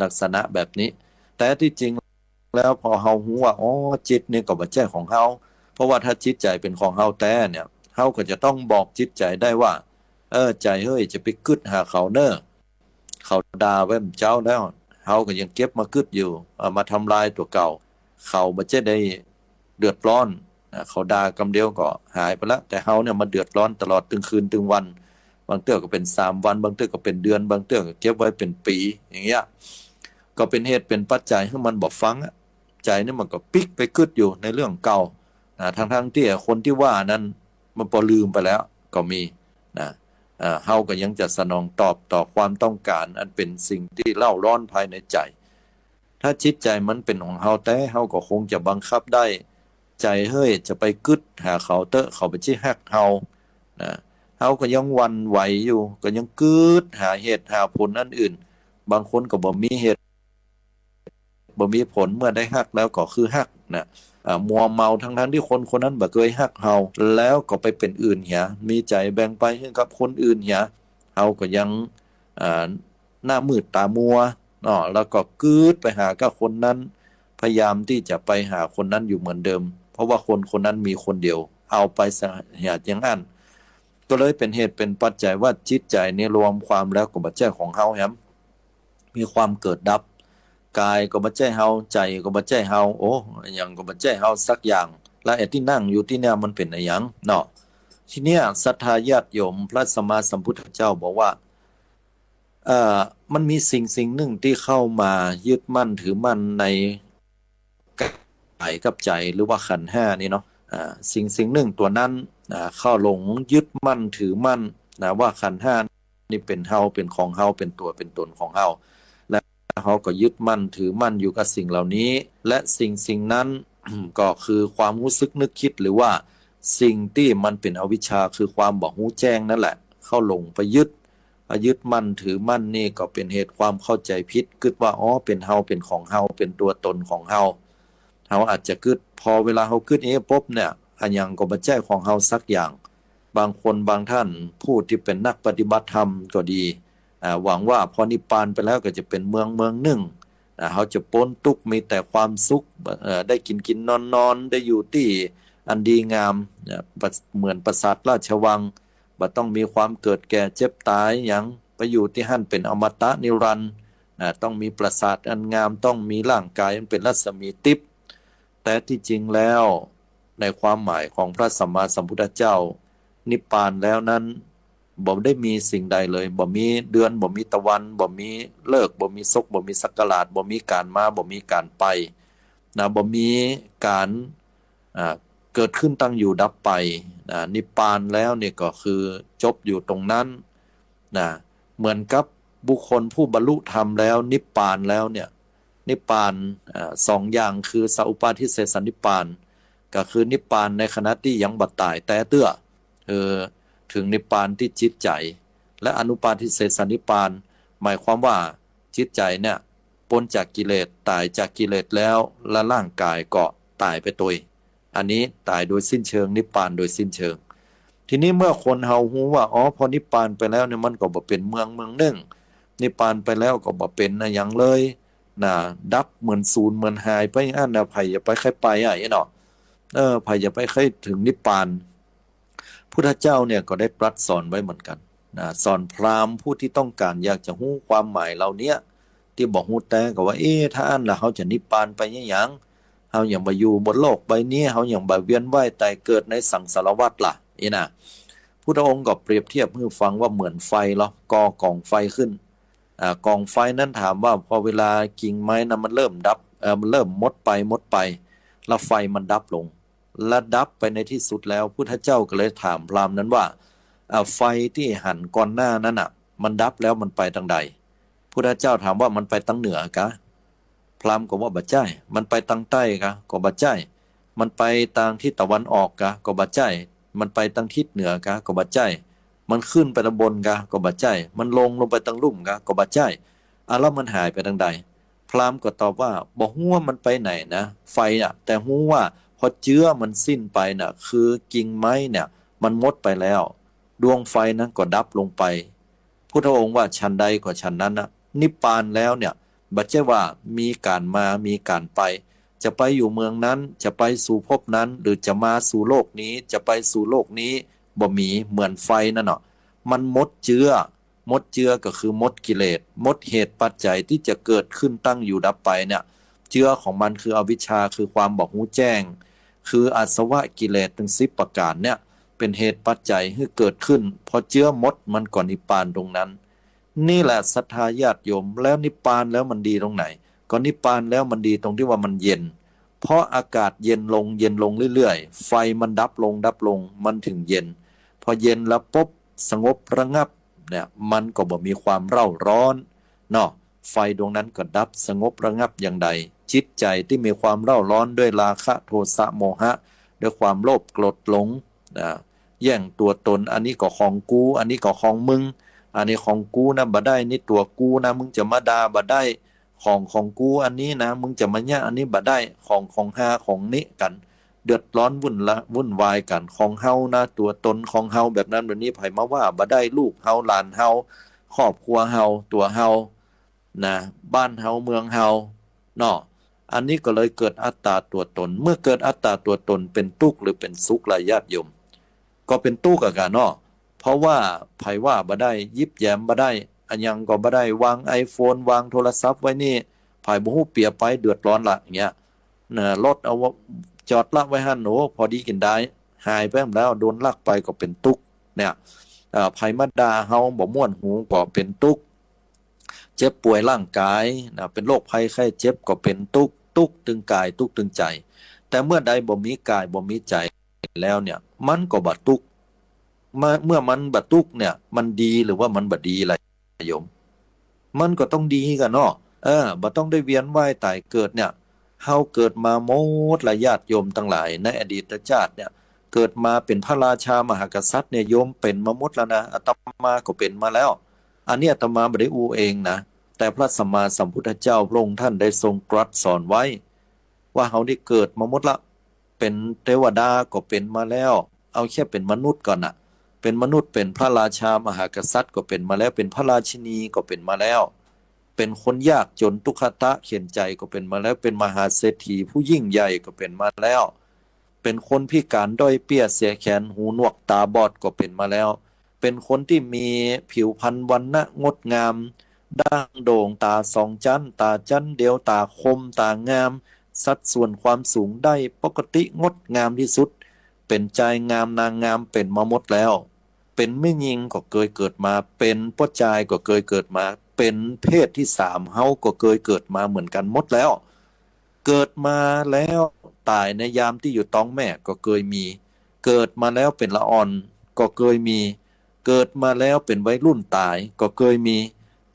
ลักษณะแบบนี้ แต่ตี้จริงแล้วพอเฮาฮู้ว่า อ๋อ จิตนี่ก็บ่ใจ้ของเฮา เพราะว่าถ้าจิตใจ๋เป๋นของเฮาแต๊เนี่ย เฮาก็จะต้องบอกจิตใจ๋ได้ว่า เออ ใจ๋เฮ้ย จะไปกึ๊ดหาเขาเน่อ เขาด่าแว่นเจ้าแล้ว เฮาก็ยังเก็บมากึ๊ดอยู่ เอามาทำลายตั๋วเก่า เขาบ่ใจ้ได้เดือดร้อน อ่า เขาด่ากำเดียวก็หายไปละ แต่เฮาเนี่ยมาเดือดร้อนตลอดตึงคืนตึงวัน บางเตื้อก็เป๋นสามวัน บางเตื้อก็เป๋นเดือน บางเตื้อก็เก็บไว้เป๋นปี๋ อย่างเงี้ย ก็เป๋นเหตุเป๋นปัจจัยหื้อมันบ่ฟังอะ ใจ๋นี่มันก็ปิ๊กไปกึ๊ดอยู่ในเรื่องเก่า นะ ทั้งๆ ตี้คนตี้ว่านั้นมันปอลืมไปแล้วก็มี นะ เอ่อ เฮาก็ยังจะสนองตอบต่อความต้องก๋านอันเป๋นสิ่งตี้เร่าร้อนภายในใจ๋ ถ้าจิตใจ๋มันเป๋นของเฮาแต๊ เฮาก็คงจะบังคับได้ ใจ๋เฮ้ย จะไปกึ๊ดหาเขาเต๊อะ เขาบ่ใจ้ฮักเฮา นะ เฮาก็ยังหวั่นไหวอยู่ ก็ยังกึ๊ดหาเหตุหาผลอันอื่น บางคนก็บ่มีเหตุ บ่มีผล เมื่อได้ฮักแล้วก็คือฮักนะ อ่า มัวเมา ทั้งๆ ตี้คนคนนั้นบ่เกยฮักเฮา แล้วก็ไปเป๋นอื่นเหีย มีใจ๋แบ่งไปหื้อกับคนอื่นเหีย เฮาก็ยัง อ่า หน้ามืดต๋ามัวเนาะ แล้วก็กึ๊ดไปหากับคนนั้น พยายามตี้จะไปหาคนนั้นอยู่เหมือนเดิม เพราะว่าคนคนนั้นมีคนเดียว เอาไปเสียอย่างอั้น ก็เลยเป๋นเหตุเป๋นปัจจัยว่าจิตใจ๋นี่รวมความแล้วก็บ่ใจ้ของเฮาแหม มีความเกิดดับ ก๋ายก็บ่ใจ้เฮา ใจ๋ก็บ่ใจ้เฮา โอ้ อะหยังก็บ่ใจ้เฮาสักอย่าง แล้วไอ้ตี้นั่งอยู่ตี้เนี่ยมันเป๋นอะหยังเนาะ ทีเนี้ยศรัทธาญาติโยม พระสัมมาสัมพุทธเจ้าบอกว่า เอ่อ มันมีสิ่งสิ่งนึ่งตี้เข้ามายึดมั่นถือมั่นในก๋ายกับใจ๋ หรือว่าขันธ์ห้านี่เนาะ อ่า สิ่งสิ่งนึ่งตั๋วนั้น อ่า เข้าหลงยึดมั่นถือมั่นนะ ว่าขันธ์ห้านี่เป๋นเฮา เป๋นของเฮา เป๋นตั๋วเป๋นต๋นของเฮา และเฮาก็ยึดมั่นถือมั่นอยู่กับสิ่งเหล่านี้ และสิ่งสิ่งนั้น ก็คือความฮู้สึกนึกคิด หรือว่าสิ่งตี้มันเป๋นอวิชชา คือความบ่ฮู้แจ้งนั่นแหละ เข้าหลงไปยึด ยึดมั่นถือมั่นนี่ก็เป๋นเหตุความเข้าใจ๋ผิด กึ๊ดว่า อ๋อ เป๋นเฮา เป๋นของเฮา เป๋นตั๋วต๋นของเฮา เฮาอาจจะกึ๊ด พอเวลาเฮากึ๊ดอย่างนี้ปุ๊บเนี่ย อะหยังก็บ่ใจ้ของเฮาสักอย่าง บางคนบางท่านผู้ตี้เป๋นนักปฏิบัติธรรมก็ดี อ่า หวังว่าพอนิพพานไปแล้วก็จะเป๋นเมืองเมืองนึ่ง อ่า เฮาจะป๊นตุ๊กข์ มีแต่ความสุข เอ่อ ได้กิ๋นกิ๋นนอนนอน ได้อยู่ตี้อันดีงาม อ่า เหมือนปราสาทราชวัง บ่ต้องมีความเกิดแก่เจ็บต๋ายหยัง ไปอยู่ตี้หั้นเป๋นอมตะนิรันดร์ นะ ต้องมีปราสาทอันงาม ต้องมีร่างก๋ายอันเป๋นรัศมีติ๊บ แต่ตี้จริงแล้ว ในความหมายของพระสัมมาสัมพุทธเจ้า นิพพานแล้วนั้น บ่ได้มีสิ่งใดเลย บ่มีเดือน บ่มีตะวัน บ่มีฤกษ์ บ่มีศก บ่มีศักราช บ่มีก๋านมา บ่มีก๋านไป นะ บ่มีก๋าน อ่า เกิดขึ้น ตั้งอยู่ ดับไป นะ นิพพานแล้วนี่ก็คือจบอยู่ตรงนั้น นะ เหมือนกับบุคคลผู้บรรลุธรรมแล้วนิพพานแล้วเนี่ย นิพพาน อ่า สองอย่างคือสัพพุปาทิเสสนิพพาน ก็คือนิพพานในขณะตี้ยังบ่ต๋ายแต๊เตื้อ คือเถิงนิพพานตี้จิตใจ๋ และอนุปาทิเสสนิพพาน หมายความว่าจิตใจ๋เนี่ยป๊นจากกิเลส ต๋ายจากกิเลสแล้ว และร่างก๋ายก็ต๋ายไปตวย อันนี้ต๋ายโดยสิ้นเชิง นิพพานโดยสิ้นเชิง ทีนี้เมื่อคนเฮาฮู้ว่า อ๋อ พอนิพพานไปแล้วเนี่ย มันก็บ่เป๋นเมืองเมืองนึ่ง นิพพานไปแล้วก็บ่เป๋นอะหยังเลย นะ ดับเหมือนสูญเหมือนหายไปอั้นนะ ใผจะไปใค่ไปอะ เนาะ เออ ใผจะไปใค่เถิงนิพพาน พุทธเจ้าเนี่ยก็ได้ตรัสสอนไว้เหมือนกั๋น นะ สอนพราหมณ์ผู้ตี้ต้องก๋านอยากจะฮู้ความหมายเหล่าเนี้ย ตี้บ่ฮู้แต๊ก็ว่า เอ๊ะ ถ้าอั้นละเฮาจะนิพพานไปหยัง เฮาหยังบ่อยู่บนโลกใบนี้ เฮาหยังบ่เวียนว่ายตายเกิดในสังสารวัฏล่ะ อี้นะ พุทธองค์ก็เปรียบเทียบหื้อฟังว่าเหมือนไฟลอ ก่อกองไฟขึ้น อ่า กองไฟนั้นถามว่าพอเวลากิ่งไม้นะมันเริ่มดับ เอ่อ มันเริ่มหมดไป หมดไป แล้วไฟมันดับลง และดับไปในที่สุดแล้ว พุทธเจ้าก็เลยถามพราหมณ์นั้นว่า อ่า ไฟตี้หันก่อนหน้านั้นน่ะ มันดับแล้วมันไปตางใด พุทธเจ้าถามว่ามันไปตางเหนือกา พราหมณ์ก็ว่าบ่ใจ้ มันไปตางใต้กา ก็บ่ใจ้ มันไปตางทิศตะวันออกกา ก็บ่ใจ้ มันไปตางทิศเหนือกา ก็บ่ใจ้ มันขึ้นไปตางบนกา ก็บ่ใจ้ มันลงลงไปตางลุ่มกา ก็บ่ใจ้ อ่ะ แล้วมันหายไปตางใด พราหมณ์ก็ตอบว่า บ่ฮู้ว่ามันไปไหนนะ ไฟอะ แต่ฮู้ว่าพอเจื้อมันสิ้นไปน่ะ คือกิ่งไม้เนี่ย มันหมดไปแล้ว ดวงไฟนั้นก็ดับลงไป พุทธองค์ว่าฉันใดก็ฉันนั้นนะ นิพพานแล้วเนี่ย บ่ใจ้ว่ามีก๋านมา มีก๋านไป จะไปอยู่เมืองนั้น จะไปสู่ภพนั้น หรือจะมาสู่โลกนี้ จะไปสู่โลกนี้ บ่มี เหมือนไฟนั่นเนาะ มันหมดเจื้อ หมดเจื้อก็คือหมดกิเลส หมดเหตุปัจจัยตี้จะเกิดขึ้นตั้งอยู่ดับไปเนี่ย เจื้อของมันคืออวิชชา คือความบ่ฮู้แจ้ง คืออาสวะกิเลสตึงสิบประก๋านเนี่ย เป๋นเหตุปัจจัยหื้อเกิดขึ้น พอเจื้อหมดมันก็นิพพานตรงนั้น นี่แหละศรัทธาญาติโยม แล้วนิพพานแล้วมันดีตรงไหน ก็นิพพานแล้วมันดีตรงตี้ว่ามันเย็น เพราะอากาศเย็นลง เย็นลงเรื่อยๆ ไฟมันดับลง ดับลง มันถึงเย็น พอเย็นแล้วปุ๊บ สงบระงับเนี่ย มันก็บ่มีความเร่าร้อนเนาะ ไฟดวงนั้นก็ดับสงบระงับอย่างใด จิตใจ๋ตี้มีความเร่าร้อนด้วยราคะ โทสะ โมหะ ด้วยความโลภ โกรธ หลง นะ แย่งตั๋วตน อันนี้ก็ของกู อันนี้ก็ของมึง อันนี้ของกูนะ บ่ได้ นี่ตั๋วกูนะ มึงจะมาด่าบ่ได้ ของของกูอันนี้นะ มึงจะมาเยียะอันนี้บ่ได้ ของของฮาของนี้กั๋น เดือดร้อนวุ่นละ วุ่นวายกั๋น ของเฮานะ ตั๋วตนของเฮา แบบนั้นแบบนี้ ใผมาว่าบ่ได้ ลูกเฮา หลานเฮา ครอบครัวเฮา ตั๋วเฮา นะ บ้านเฮา เมืองเฮา เนาะ อันนี้ก็เลยเกิดอัตตาตั๋วตน เมื่อเกิดอัตตาตั๋วตนเป๋นตุ๊กข์หรือเป๋นสุขล่ะญาติโยม ก็เป๋นตุ๊กข์อะกาเนาะ เพราะว่าใผว่าบ่ได้ หยิบแหยมบ่ได้ อะหยังก็บ่ได้ วางไอโฟน วางโทรศัพท์ไว้นี่ ใผบ่ฮู้เปียไป เดือดร้อนละ อย่างเงี้ย นะ รถเอาจอดละไว้หั้น โอ้ พอดีกิ๋นดาย หายไปแล้ว โดนลักไปก็เป๋นตุ๊กข์ เนี่ย เอ่อ ใผมาด่าเฮาบ่ม่วนหูก็เป๋นตุ๊กข์ เจ็บป่วยร่างกายนะ เป๋นโรคภัยไข้เจ็บก็เป๋นตุ๊กข์ ตุ๊กข์ตึงก๋าย ตุ๊กข์ตึงใจ๋ แต่เมื่อใดบ่มีก๋ายบ่มีใจ๋แล้วเนี่ย มันก็บ่ตุ๊กข์ เมื่อ เมื่อมันบ่ตุ๊กข์เนี่ย มันดีหรือว่ามันบ่ดีล่ะโยม มันก็ต้องดีกาเนาะ เออ บ่ต้องได้เวียนว่ายต๋ายเกิดเนี่ย เฮาเกิดมาหมดละญาติโยมตังหลาย ในอดีตชาติเนี่ย เกิดมาเป๋นพระราชามหากษัตริย์เนี่ย โยมเป๋นมาหมดแล้วนะ อาตมาก็เป๋นมาแล้ว อันนี้อาตมาบ่ได้อู้เองนะ แต่พระสัมมาสัมพุทธเจ้าพระองค์ท่านได้ทรงตรัสสอนไว้ ว่าเฮาได้เกิดมาหมดละ เป๋นเตวดาก็เป๋นมาแล้ว เอาแค่เป๋นมนุษย์ก่อนน่ะ เป๋นมนุษย์ เป๋นพระราชามหากษัตริย์ก็เป๋นมาแล้ว เป๋นพระราชินีก็เป๋นมาแล้ว เป๋นคนยากจ๋นตุ๊กขะเข็ญใจ๋ก็เป๋นมาแล้ว เป๋นมหาเศรษฐีผู้ยิ่งใหญ่ก็เป๋นมาแล้ว เป๋นคนพิก๋านด้อยเปี้ยเสียแขน หูหนวกต๋าบอดก็เป๋นมาแล้ว เป๋นคนตี้มีผิวพรรณวรรณะงดงาม ดั้งโด่ง ต๋าสองจั๊น ต๋าจั๊นเดียว ต๋าคม ต๋างาม สัดส่วนความสูงได้ปกติงดงามตี้สุด เป๋นจายงามนางงามเป๋นมาหมดแล้ว เป๋นแม่ญิงก็เกยเกิดมา เป๋นป้อจายก็เกยเกิดมา เป๋นเพศตี้สามเฮาก็เกยเกิดมาเหมือนกั๋นหมดแล้ว เกิดมาแล้วต๋ายในยามตี้อยู่ต๊องแม่ก็เกยมี เกิดมาแล้วเป๋นละอ่อนก็เกยมี เกิดมาแล้วเป๋นวัยรุ่นต๋ายก็เกยมี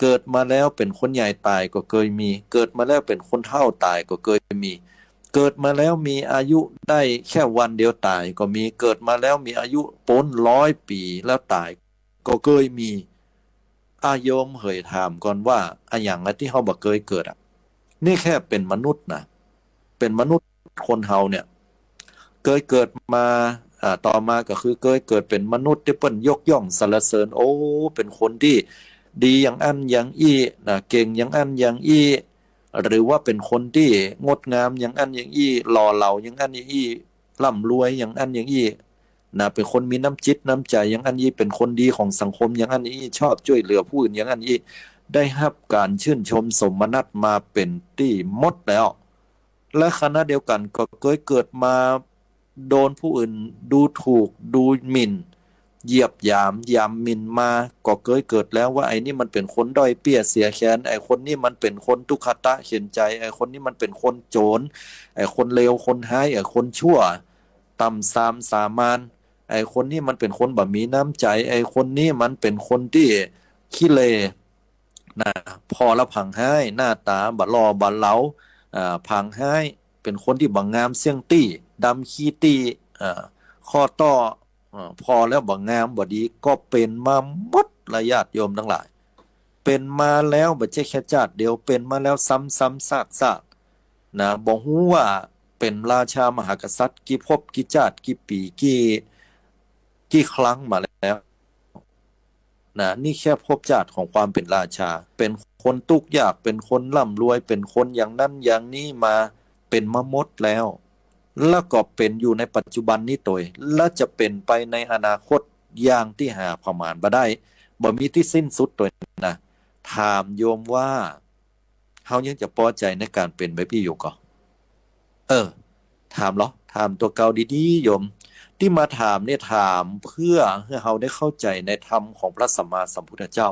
เกิดมาแล้วเป๋นคนใหญ่ต๋ายก็เกยมี เกิดมาแล้วเป๋นคนเฒ่าต๋ายก็เกยมี เกิดมาแล้วมีอายุได้แค่วันเดียวต๋ายก็มี เกิดมาแล้วมีอายุป๊นร้อยปี๋แล้วต๋ายก็เกยมี อ่ะ โยมเหยถามก่อนว่า อะหยังอะตี้เฮาบ่เกยเกิดอะ นี่แค่เป๋นมนุษย์นะ เป๋นมนุษย์คนเฮาเนี่ย เกยเกิดมา อ่า ต่อมาก็คือเกยเกิดเป๋นมนุษย์ตี้เปิ้นยกย่องสรรเสริญ โอ้ เป๋นคนตี้ดีอย่างอั้นอย่างอี้นะ เก่งอย่างอั้นอย่างอี้ หรือว่าเป๋นคนตี้งดงามอย่างอั้นอย่างอี้ หล่อเหลาอย่างอั้นอย่างอี้ ร่ำรวยอย่างอั้นอย่างอี้นะ เป๋นคนมีน้ำจิตน้ำใจ๋อย่างอั้นอี้ เป๋นคนดีของสังคมอย่างอั้นอย่างอี้ ชอบจ้วยเหลือผู้อื่นอย่างอั้นอี้ ได้ฮับก๋านชื่นชมสมนัสมาเป๋นตี้หมดแล้ว และขณะเดียวกั๋นก็เกยเกิดมาโดนผู้อื่นดูถูก ดูหมิ่น เหยียบหยาม หยามหมิ่นมา ก็เกยเกิดแล้วว่า ไอ้นี่มันเป๋นคนด้อยเปี้ยเสียแขน ไอ้คนนี้มันเป๋นคนตุ๊กขะตะเข็ญใจ๋ ไอ้คนนี้มันเป๋นคนโจ๋ร ไอ้คนเลวคนฮ้าย ไอ้คนชั่ว ต่ำซามสามัญ ไอ้คนนี้มันเป๋นคนบ่มีน้ำใจ๋ ไอ้คนนี้มันเป๋นคนตี้ขี้เหร่นะ ผ่อแล้วผางฮ้าย หน้าต๋าบ่หล่อบ่เหลา อ่า ผางฮ้าย เป๋นคนตี้บ่งามเสี้ยงตี้ ดำขี้ตี้ อ่า ข้อต่อ อ่า ผ่อแล้วบ่งามบ่ดี ก็เป๋นมาหมดละญาติโยมตังหลาย เป๋นมาแล้วบ่ใจ้แค่จาติเดียว เป๋นมาแล้วซ้ำๆ ซากๆ นะ บ่ฮู้ว่าเป๋นราชามหากษัตริย์กี่ภพกี่จาติกี่ปี๋กี่ กี่ครั้งมาแล้วนะ นี่แค่ภพจาติของความเป๋นราชา เป๋นคนตุ๊กข์ยาก เป๋นคนร่ำรวย เป๋นคนอย่างนั้นอย่างนี้มา เป๋นมาหมดแล้ว แล้วก็เป๋นอยู่ในปัจจุบันนี้ตวย และจะเป๋นไปในอนาคตอย่างตี้หาประมาณบ่ได้ บ่มีตี้สิ้นสุดตวยนะ ถามโยมว่า เฮายังจะปอใจ๋ในก๋านเป๋นแบบอี้อยู่ก่อ เออ ถามลอ ถามตั๋วเก่าดีๆ โยม ตี้มาถามเนี่ยถามเพื่อหื้อเฮาได้เข้าใจ๋ในธรรมของพระสัมมาสัมพุทธเจ้า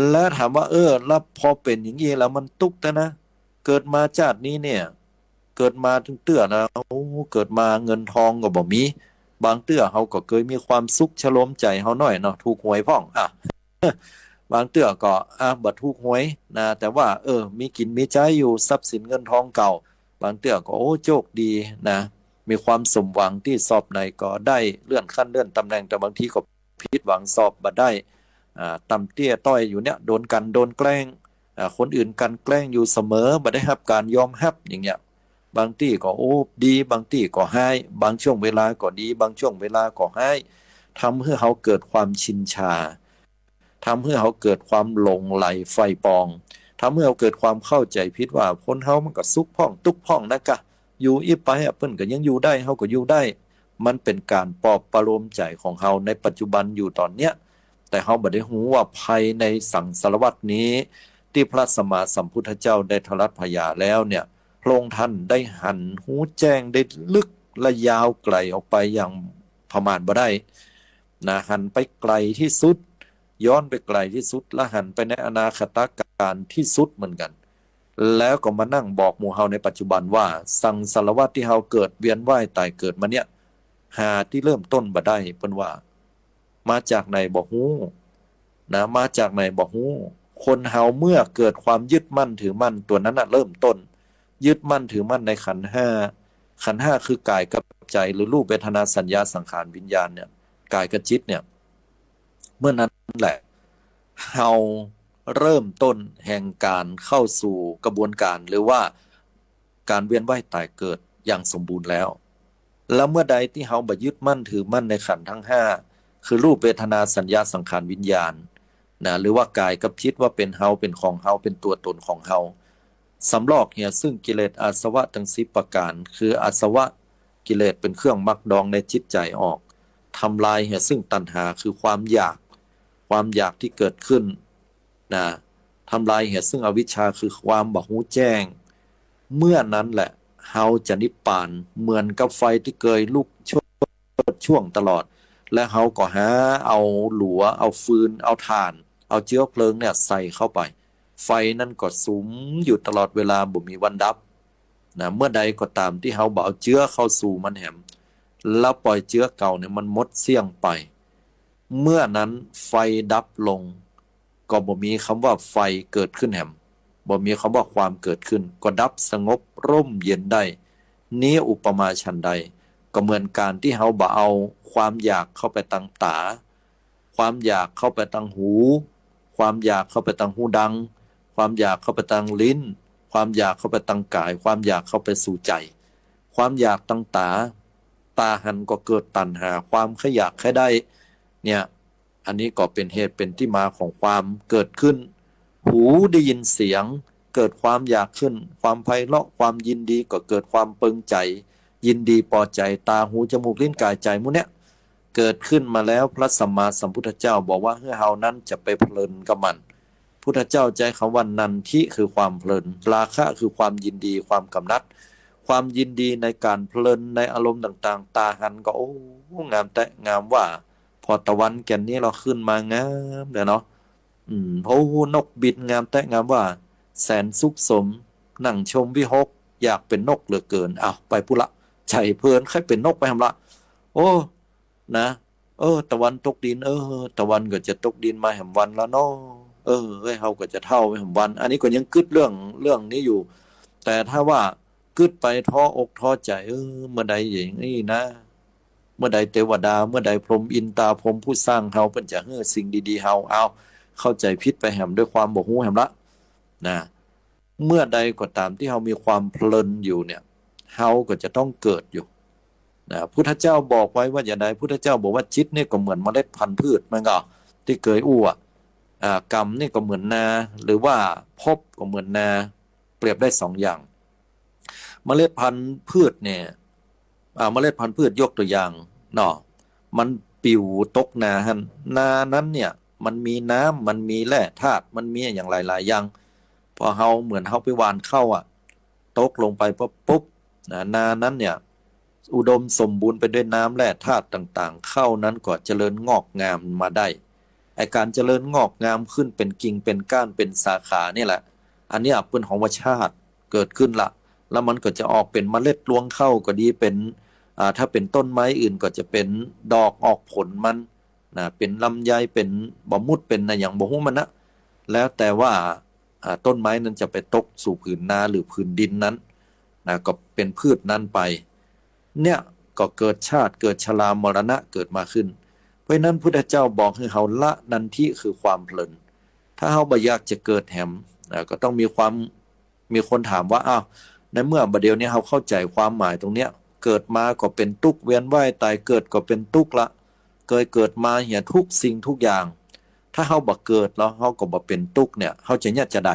และถามว่า เออ แล้วพอเป๋นอย่างอี้แล้วมันตุ๊กข์แต๊นะ เกิดมาจาตินี้เนี่ย เกิดมาตึงเตื้อนะ โอ้ เกิดมาเงินทองก็บ่มี บางเตื้อเฮาก็เกยมีความสุขชโลมใจ๋เฮาหน้อยเนาะ ถูกหวยพ่อง อ่ะ บางเตื้อก็ อ่ะ บ่ถูกหวยนะ แต่ว่า เออ มีกิ๋นมีใจ๊อยู่ ทรัพย์สินเงินทองเก่า บางเตื้อก็ โอ้ โจคดีนะ มีความสมหวังตี้สอบไหนก็ได้เลื่อนขั้นเลื่อนตำแหน่ง แต่บางทีก็ผิดหวังสอบบ่ได้ อ่า ต่ำเตี้ยต้อยอยู่เนี่ย โดนกลั่นโดนแกล้ง อ่า คนอื่นกลั่นแกล้งอยู่เสมอ บ่ได้ฮับก๋านยอมฮับอย่างเงี้ย บางตี้ก็ โอ้ ดี บางตี้ก็ฮ้าย บางช่วงเวลาก็ดี บางช่วงเวลาก็ฮ้าย ทำหื้อเฮาเกิดความชินชา ทำหื้อเฮาเกิดความหลงใหลใฝ่ปอง ทำหื้อเฮาเกิดความเข้าใจ๋ผิดว่าคนเฮามันก็สุขพ่องตุ๊กข์พ่องนะกะ อยู่อี้ไปอะ เปิ้นก็ยังอยู่ได้ เฮาก็อยู่ได้ มันเป๋นก๋านปลอบประโลมใจ๋ของเฮาในปัจจุบันอยู่ต๋อนเนี้ย แต่เฮาบ่ได้ฮู้ว่าภายในสังสารวัฏนี้ ตี้พระสัมมาสัมพุทธเจ้าได้ทรัสพยาแล้วเนี่ย พระองค์ท่านได้หันฮู้แจ้งได้ลึกและยาวไก๋ออกไปอย่างประมาณบ่ได้นะ หันไปไก๋ตี้สุด ย้อนไปไก๋ตี้สุด และหันไปในอนาคตกาลตี้สุดเหมือนกั๋น แล้วก็มานั่งบอกหมู่เฮาในปัจจุบันว่า สังสารวัฏตี้เฮาเกิดเวียนว่ายต๋ายเกิดมาเนี่ย หาตี้เริ่มต้นบ่ได้ เปิ้นว่า มาจากไหนบ่ฮู้นะ มาจากไหนบ่ฮู้ คนเฮาเมื่อเกิดความยึดมั่นถือมั่น ตั๋วนั้นน่ะเริ่มต้น ยึดมั่นถือมั่นในขันธ์ห้า ขันธ์ห้าคือกายกับใจ๋ หรือรูป เวทนา สัญญา สังขาร วิญญาณเนี่ย กายกับจิตเนี่ย เมื่อนั้นแหละ เฮาเริ่มต้นแห่งก๋านเข้าสู่กระบวนก๋าน หรือว่าก๋านเวียนว่ายต๋ายเกิดอย่างสมบูรณ์แล้ว แล้วเมื่อใดตี้เฮาบ่ยึดมั่นถือมั่นในขันธ์ทั้งห้า คือรูป เวทนา สัญญา สังขาร วิญญาณนะ หรือว่ากายกับจิตว่าเป๋นเฮา เป๋นของเฮา เป๋นตั๋วต๋นของเฮา สำลอกเหียซึ่งกิเลสอาสวะตังสิบประก๋าน คืออาสวะกิเลสเป๋นเครื่องหมักดองในจิตใจ๋ออก ทำลายเหียซึ่งตัณหา คือความอยาก ความอยากตี้เกิดขึ้นนะ ทำลายเหียซึ่งอวิชชา คือความบ่ฮู้แจ้ง เมื่อนั้นแหละ เฮาจะนิพพาน เหมือนกับไฟตี้เกยลุกโชติช่วงตลอด และเฮาก็หาเอาหลัว เอาฟืน เอาถ่าน เอาเจื๊อเพลิงเนี่ยใส่เข้าไป ไฟนั้นก็สุมอยู่ตลอดเวลา บ่มีวันดับนะ เมื่อใดก็ต๋ามตี้เฮาบ่เอาเจื๊อเข้าสู่มันแหม แล้วปล่อยเจื๊อเก่าเนี่ยมันหมดเสี้ยงไป เมื่อนั้นไฟดับลง ก็บ่มีกำว่าไฟเกิดขึ้นแหม บ่มีกำว่าความเกิดขึ้น ก็ดับสงบร่มเย็นได้ นี้อุปมาฉันใด ก็เหมือนก๋านตี้เฮาบ่เอาความอยากเข้าไปตังต๋า ความอยากเข้าไปตังหู ความอยากเข้าไปตังฮูดัง ความอยากเข้าไปตังลิ้น ความอยากเข้าไปตังก๋าย ความอยากเข้าไปสู่ใจ๋ ความอยากตังต๋า ต๋าหันก็เกิดตัณหา ความใค่อยากใค่ได้ เนี่ย อันนี้ก็เป๋นเหตุเป๋นตี้มาของความเกิดขึ้น หูได้ยินเสียง เกิดความอยากขึ้น ความไพเราะ ความยินดี ก็เกิดความเปิงใจ๋ ยินดีปอใจ๋ ต๋า หู จมูก ลิ้น ก๋าย ใจ๋ หมู่เนี่ย เกิดขึ้นมาแล้ว พระสัมมาสัมพุทธเจ้าบอกว่าหื้อเฮานั้นจะไปเพลินกับมัน พุทธเจ้าใจ๊กำว่านันทิคือความเพลิน ราคะคือความยินดี ความกำหนัด ความยินดีในก๋านเพลินในอารมณ์ต่างๆ ต๋าหันก็ โอ้ งามแต๊งามว่า ผ่อตะวันแก่นนี้ลอขึ้นมางามแต๊เนาะ อืม โอ้ นกบินงามแต๊งามว่า แสนสุขสม นั่งชมวิหค อยากเป๋นนกเหลือเกิน อ้าว ไปปู้นละ ใจ๋เพลินใค่เป๋นนกไปแหมละ โอ้ นะ เออ ตะวันตกดิน เออ ตะวันก็จะตกดินมาแหมวันละเนาะ เออ เอ้ย เฮาก็จะเฒ่าไปแหมวัน อันนี้ก็ยังกึ๊ดเรื่อง เรื่องนี้อยู่ แต่ถ้าว่ากึ๊ดไปท้ออกท้อใจ๋ เออ เมื่อใดอย่างนี้นะ เมื่อใดเตวดา เมื่อใดพรหมอินตาพรหมผู้สร้างเฮา เปิ้นจะหื้อสิ่งดีๆ เฮา เอา เข้าใจ๋ผิดไปแหมด้วยความบ่ฮู้แหมละ นะ เมื่อใดก็ต๋ามตี้เฮามีความเพลินอยู่เนี่ย เฮาก็จะต้องเกิดอยู่ นะ พุทธเจ้าบอกไว้ว่าอย่างใด พุทธเจ้าบอกว่าจิตเนี่ยก็เหมือนเมล็ดพันธุ์พืช มันก็ตี้เกยอู้อะ อ่า กรรมนี่ก็เหมือนนา หรือว่าภพก็เหมือนนา เปรียบได้สองอย่าง เมล็ดพันธุ์พืชเนี่ย อ่า เมล็ดพันธุ์พืชยกตัวอย่างเนาะ มันปิ๋วตกนาหั้น นานั้นเนี่ย มันมีน้ำ มันมีแร่ธาตุ มันมีอะหยังหลายๆ อย่าง พอเฮาเหมือนเฮาไปหว่านข้าวอะ ตกลงไปปุ๊บ ปุ๊บ นะ นานั้นเนี่ย อุดมสมบูรณ์ไปด้วยน้ำแร่ธาตุต่างๆ ข้าวนั้นก็เจริญงอกงามมาได้ ไอ้ก๋านเจริญงอกงามขึ้นเป๋นกิ่งเป๋นก้านเป๋นสาขานี่แหละ อันเนี้ยเปิ้นฮ้องว่าชาติเกิดขึ้นละ แล้วมันก็จะออกเป๋นเมล็ดรวงข้าวก็ดี เป๋น อ่า ถ้าเป๋นต้นไม้อื่นก็จะเป๋นดอกออกผลมัน นะ เป๋นลำไย เป๋นบ่ามุด เป๋นอะหยังบ่ฮู้มันนะ แล้วแต่ว่า อ่า ต้นไม้นั้นจะไปตกสู่ผืนนาหรือผืนดินนั้น นะ ก็เป๋นพืชนั้นไป เนี่ย ก็เกิดชาติ เกิดชรามรณะเกิดมาขึ้น เพราะฉะนั้นพุทธเจ้าบอกหื้อเฮาละนันทิคือความเพลิน ถ้าเฮาบ่อยากจะเกิดแหม นะ ก็ต้องมีความ มีคนถามว่า อ้าว ในเมื่อบ่าเดี่ยวนี้เฮาเข้าใจ๋ความหมายตรงเนี้ย เกิดมาก็เป๋นตุ๊กข์ เวียนว่ายต๋ายเกิดก็เป๋นตุ๊กข์ละ เกยเกิดมาเหียทุกสิ่งทุกอย่าง ถ้าเฮาบ่เกิดแล้วเฮาก็บ่เป๋นตุ๊กข์เนี่ย เฮาจะเยียะจาใด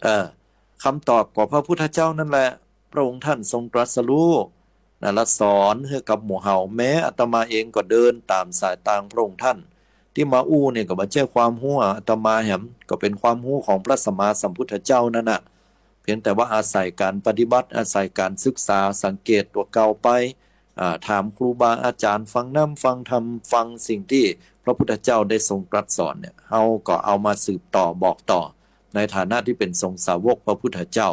เออ กำตอบของพระพุทธเจ้านั่นแหละ พระองค์ท่านทรงตรัสรู้ นะ และสอนหื้อกับหมู่เฮา แม้อาตมาเองก็เดินต๋ามสายตางพระองค์ท่าน ตี้มาอู้เนี่ยก็บ่ใจ้ความฮู้อาตมาแหม ก็เป๋นความฮู้ของพระสัมมาสัมพุทธเจ้านั่นน่ะ เพียงแต่ว่าอาศัยก๋านปฏิบัติ อาศัยก๋านศึกษาสังเกตตั๋วเก่าไป อ่า ถามครูบาอาจ๋ารย์ ฟังน้ำฟังธรรม ฟังสิ่งตี้พระพุทธเจ้าได้ทรงตรัสสอนเนี่ย เฮาก็เอามาสืบต่อบอกต่อ ในฐานะตี้เป๋นสงฆ์สาวกพระพุทธเจ้า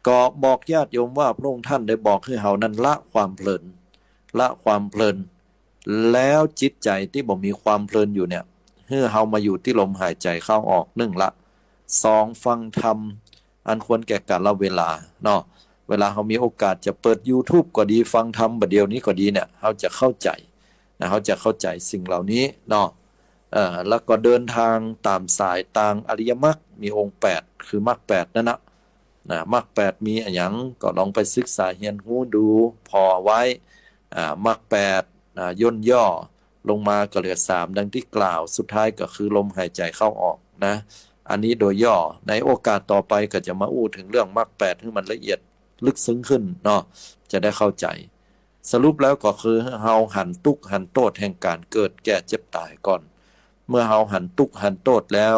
ก็บอกญาติโยมว่าพระองค์ท่านได้บอกหื้อเฮานั้นละความเพลิน ละความเพลิน แล้วจิตใจ๋ตี้บ่มีความเพลินอยู่เนี่ย หื้อเฮามาอยู่ตี้ลมหายใจ๋เข้าออกนึ่งละ สอง ฟังธรรม อันควรแก่กาลเวลาเนาะ เวลาเฮามีโอกาสจะเปิดยูทูบก็ดี ฟังธรรมบ่าเดี่ยวนี้ก็ดีเนี่ย เฮาจะเข้าใจ๋ นะ เฮาจะเข้าใจ๋สิ่งเหล่านี้เนาะ เอ่อ แล้วก็เดินทางต๋ามสายตางอริยมรรค มีองค์แปด คือมรรคแปดนั่นนะ นะ มรรคแปดมีอะหยัง ก็ลองไปศึกษาเฮียนฮู้ดู ผ่อไว้ อ่า มรรคแปด อ่า ย่นย่อลงมาก็เหลือสาม ดังตี้กล่าว สุดท้ายก็คือลมหายใจ๋เข้าออกนะ อันนี้โดยย่อ ในโอกาสต่อไปก็จะมาอู้เถิงเรื่องมรรคแปดหื้อมันละเอียดลึกซึ้งขึ้นเนาะ จะได้เข้าใจ๋ สรุปแล้วก็คือเฮาหันตุ๊กข์หันโต้ษแห่งก๋านเกิดแก่เจ็บต๋ายก่อน เมื่อเฮาหันตุ๊กข์หันโต้ษแล้ว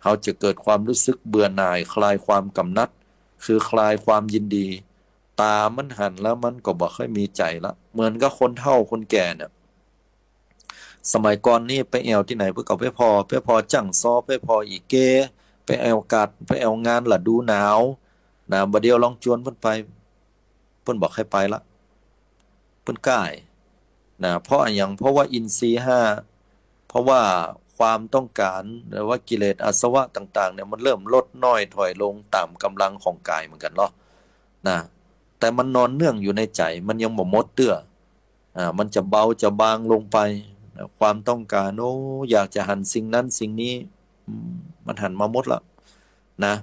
เฮาจะเกิดความรู้สึกเบื่อหน่าย คลายความกำหนัด คือคลายความยินดี ต๋ามันหันแล้วมันก็บ่ค่อยมีใจ๋ละ เหมือนกับคนเฒ่าคนแก่เนี่ย สมัยก่อนนี่ไปแอ่วตี้ไหน เปิ้นก็ไปผ่อ ไปผ่อจ้างซอ ไปผ่ออี่เก ไปแอ่วกาด ไปแอ่วงานฤดูหนาว นะ บ่าเดี่ยวลองจวนเปิ้นไป เปิ้นบ่ใค่ไปละ เปิ้นก้าย นะ เพราะอะหยัง เพราะว่าอินทรีย์ห้า เพราะว่าความต้องก๋าน หรือว่ากิเลสอาสวะต่างๆ เนี่ย มันเริ่มลดน้อยถอยลงต๋ามก๋ำลังของก๋ายเหมือนกั๋นเนาะ นะ แต่มันนอนเนื่องอยู่ในใจ๋ มันยังบ่หมดเตื้อ อ่า มันจะเบาจะบางลงไป นะ ความต้องก๋าน โอ้ อยากจะหันสิ่งนั้นสิ่งนี้ อืม มันหันมาหมดละ นะ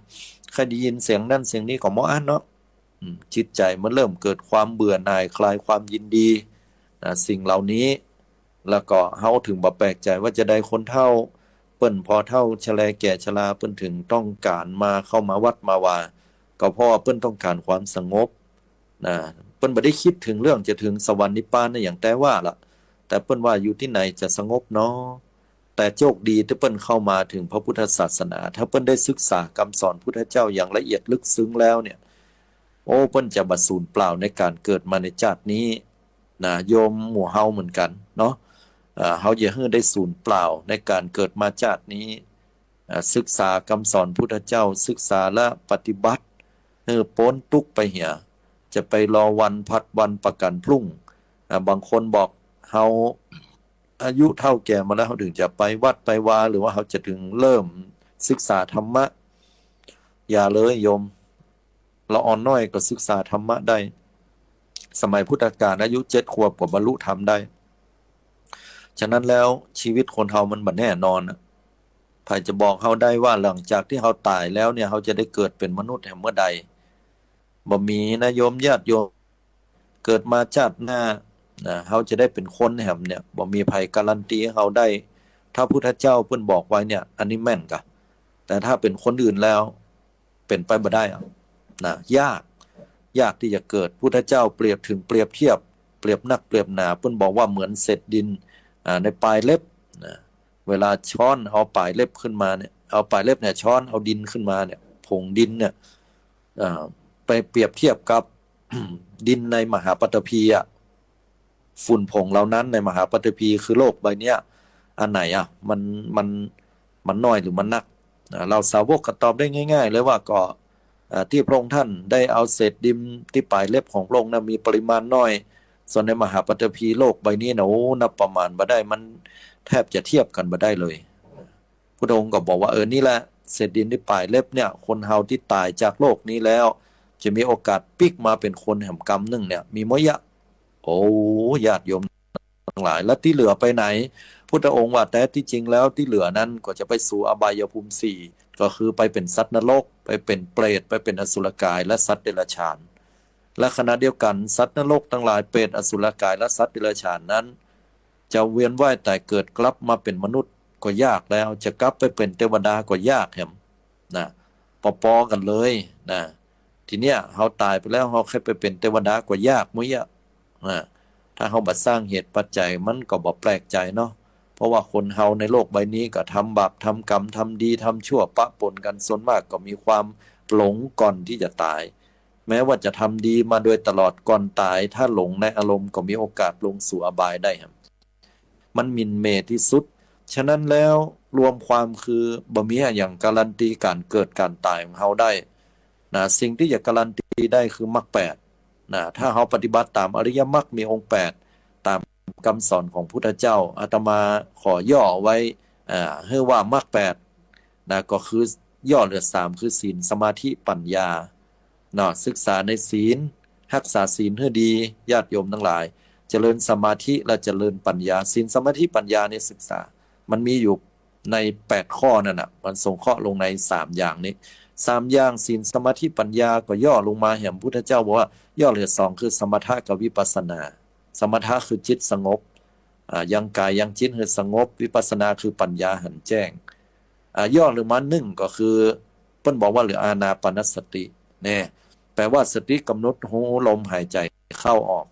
ใค่ได้ยินเสียงนั้นเสียงนี้ก็บ่อั้นเนาะ อืม จิตใจ๋มันเริ่มเกิดความเบื่อหน่าย คลายความยินดี นะ สิ่งเหล่านี้ แล้วก็เฮาเถิงบ่แปลกใจ๋ว่าจาใดคนเฒ่า เปิ้นผ่อเฒ่าชะแลแก่ชรา เปิ้นเถิงต้องก๋านมาเข้ามาวัดมาวา ก็เพราะว่าเปิ้นต้องก๋านความสงบ นะ เปิ้นบ่ได้กึ๊ดเถิงเรื่องจะเถิงสวรรค์นิพพานนะ อย่างแต๊ว่าละ แต่เปิ้นว่าอยู่ตี้ไหนจะสงบเนาะ แต่โจคดีตี้เปิ้นเข้ามาเถิงพระพุทธศาสนา ถ้าเปิ้นได้ศึกษากำสอนพุทธเจ้าอย่างละเอียดลึกซึ้งแล้วเนี่ย โอ้ เปิ้นจะบ่สูญเปล่าในก๋านเกิดมาในจาตินี้นะ โยมหมู่เฮาเหมือนกั๋นเนาะ เอ่อ เฮาอย่าหื้อได้สูญเปล่าในก๋านเกิดมาจาตินี้ เอ่อ ศึกษากำสอนพุทธเจ้า ศึกษาและปฏิบัติหื้อป๊นตุ๊กข์ไปเหีย จะไปรอวันผัดวันประกั๋นพรุ่ง อ่า บางคนบอก เฮาอายุเฒ่าแก่มาแล้ว เฮาถึงจะไปวัดไปวา หรือว่าเฮาจะถึงเริ่มศึกษาธรรมะ อย่าเลยโยม ละอ่อนน้อยก็ศึกษาธรรมะได้ สมัยพุทธกาลอายุเจ็ดขวบก็บรรลุธรรมได้ ฉะนั้นแล้วชีวิตคนเฮามันบ่แน่นอนน่ะ ใผจะบอกเฮาได้ว่าหลังจากตี้เฮาต๋ายแล้วเนี่ย เฮาจะได้เกิดเป๋นมนุษย์แหมเมื่อใด บ่มีนะโยม ญาติโยม เกิดมาจาติหน้านะ เฮาจะได้เป๋นคนแหมเนี่ย บ่มีใผการันตีหื้อเฮาได้ ถ้าพุทธเจ้าเปิ้นบอกไว้เนี่ย อันนี้แม่นกะ แต่ถ้าเป๋นคนอื่นแล้ว เป๋นไปบ่ได้อะนะ ยาก ยากตี้จะเกิด พุทธเจ้าเปรียบ ถึงเปรียบเทียบ เปรียบนักเปรียบหนา เปิ้นบอกว่าเหมือนเศษดิน อ่า ในปลายเล็บนะ เวลาช้อนเอาปลายเล็บขึ้นมาเนี่ย เอาปลายเล็บเนี่ยช้อนเอาดินขึ้นมาเนี่ย ผงดินเนี่ย เอ่อ ไปเปรียบเทียบกับ ดินในมหาปฐพีอะ ฝุ่นผงเหล่านั้นในมหาปฐพีคือโลกใบเนี้ย อันไหนอะ มัน มัน มันน้อยหรือมันนัก อ่า เหล่าสาวกก็ตอบได้ง่ายๆเลยว่าก็ อ่า ตี้พระองค์ท่านได้เอาเศษดินตี้ปลายเล็บของพระองค์นั้นมีปริมาณน้อย ส่วนในมหาปฐพีโลกใบนี้นะ โอ้ นับประมาณบ่ได้ มันแทบจะเทียบกั๋นบ่ได้เลย พุทธองค์ก็บอกว่า เออ นี่แหละ เศษดินตี้ปลายเล็บเนี่ย คนเฮาตี้ต๋ายจากโลกนี้แล้ว จะมีโอกาสปิ๊กมาเป๋นคนแหมกำนึ่งเนี่ย มีม้อยยะ โอ้ ญาติโยมตังหลาย แล้วตี้เหลือไปไหน พุทธองค์ว่า แต่ตี้จริงแล้วตี้เหลือนั้นก็จะไปสู่อบายภูมิสี่ ก็คือไปเป๋นสัตว์นรก ไปเป๋นเปรต ไปเป๋นอสุรกาย และสัตว์เดรัจฉาน และขณะเดียวกั๋นสัตว์นรกตังหลาย เปรต อสุรกาย และสัตว์เดรัจฉานนั้น จะเวียนว่ายต๋ายเกิดกลับมาเป๋นมนุษย์ก็ยากแล้ว จะกลับไปเป๋นเตวดาก็ยากแหมนะ ปอๆ กั๋นเลยนะ ทีเนี้ยเฮาต๋ายไปแล้ว เฮาใค่ไปเป๋นเตวดาก็ยากม้อยยะนะ ถ้าเฮาบ่สร้างเหตุปัจจัยมันก็บ่แปลกใจ๋เนาะ เพราะว่าคนเฮาในโลกใบนี้ก็ทำบาปทำกรรม ทำดีทำชั่วปะปนกั๋น ส่วนมากก็มีความหลงก่อนตี้จะต๋าย แม้ว่าจะทำดีมาโดยตลอด ก่อนต๋ายถ้าหลงในอารมณ์ก็มีโอกาสลงสู่อบายได้ครับ มันหมิ่นเหม่ตี้สุด ฉะนั้นแล้วรวมความคือบ่มีอะหยังการันตีก๋านเกิดก๋านต๋ายของเฮาได้นะ สิ่งตี้จะการันตีได้คือมรรคแปดนะ ถ้าเฮาปฏิบัติต๋ามอริยมรรคมีองค์แปด ต๋ามกำสอนของพุทธเจ้า อาตมาขอย่อไว้ อ่า หื้อว่ามรรคแปดนะ ก็คือย่อเหลือสาม คือศีล สมาธิ ปัญญา เนาะ ศึกษาในศีล ฮักษาศีลหื้อดี ญาติโยมตังหลาย เจริญสมาธิและเจริญปัญญา ศีล สมาธิ ปัญญานี่ศึกษา มันมีอยู่ในแปดข้อนั่นน่ะ มันสงเคราะห์ลงในสามอย่างนี้ สามอย่าง ศีล สมาธิ ปัญญา ก็ย่อลงมาแหม พุทธเจ้าบอกว่าย่อเหลือสอง คือสมถะกับวิปัสสนา สมถะคือจิตสงบ อ่า ยังกายยังจิตหื้อสงบ วิปัสสนาคือปัญญาหันแจ้ง อ่า ย่อลงมานึ่งก็คือ เปิ้นบอกว่าเหลืออานาปานสติ แน่ แปลว่าสติกำหนดฮู้ลมหายใจ๋เข้าออก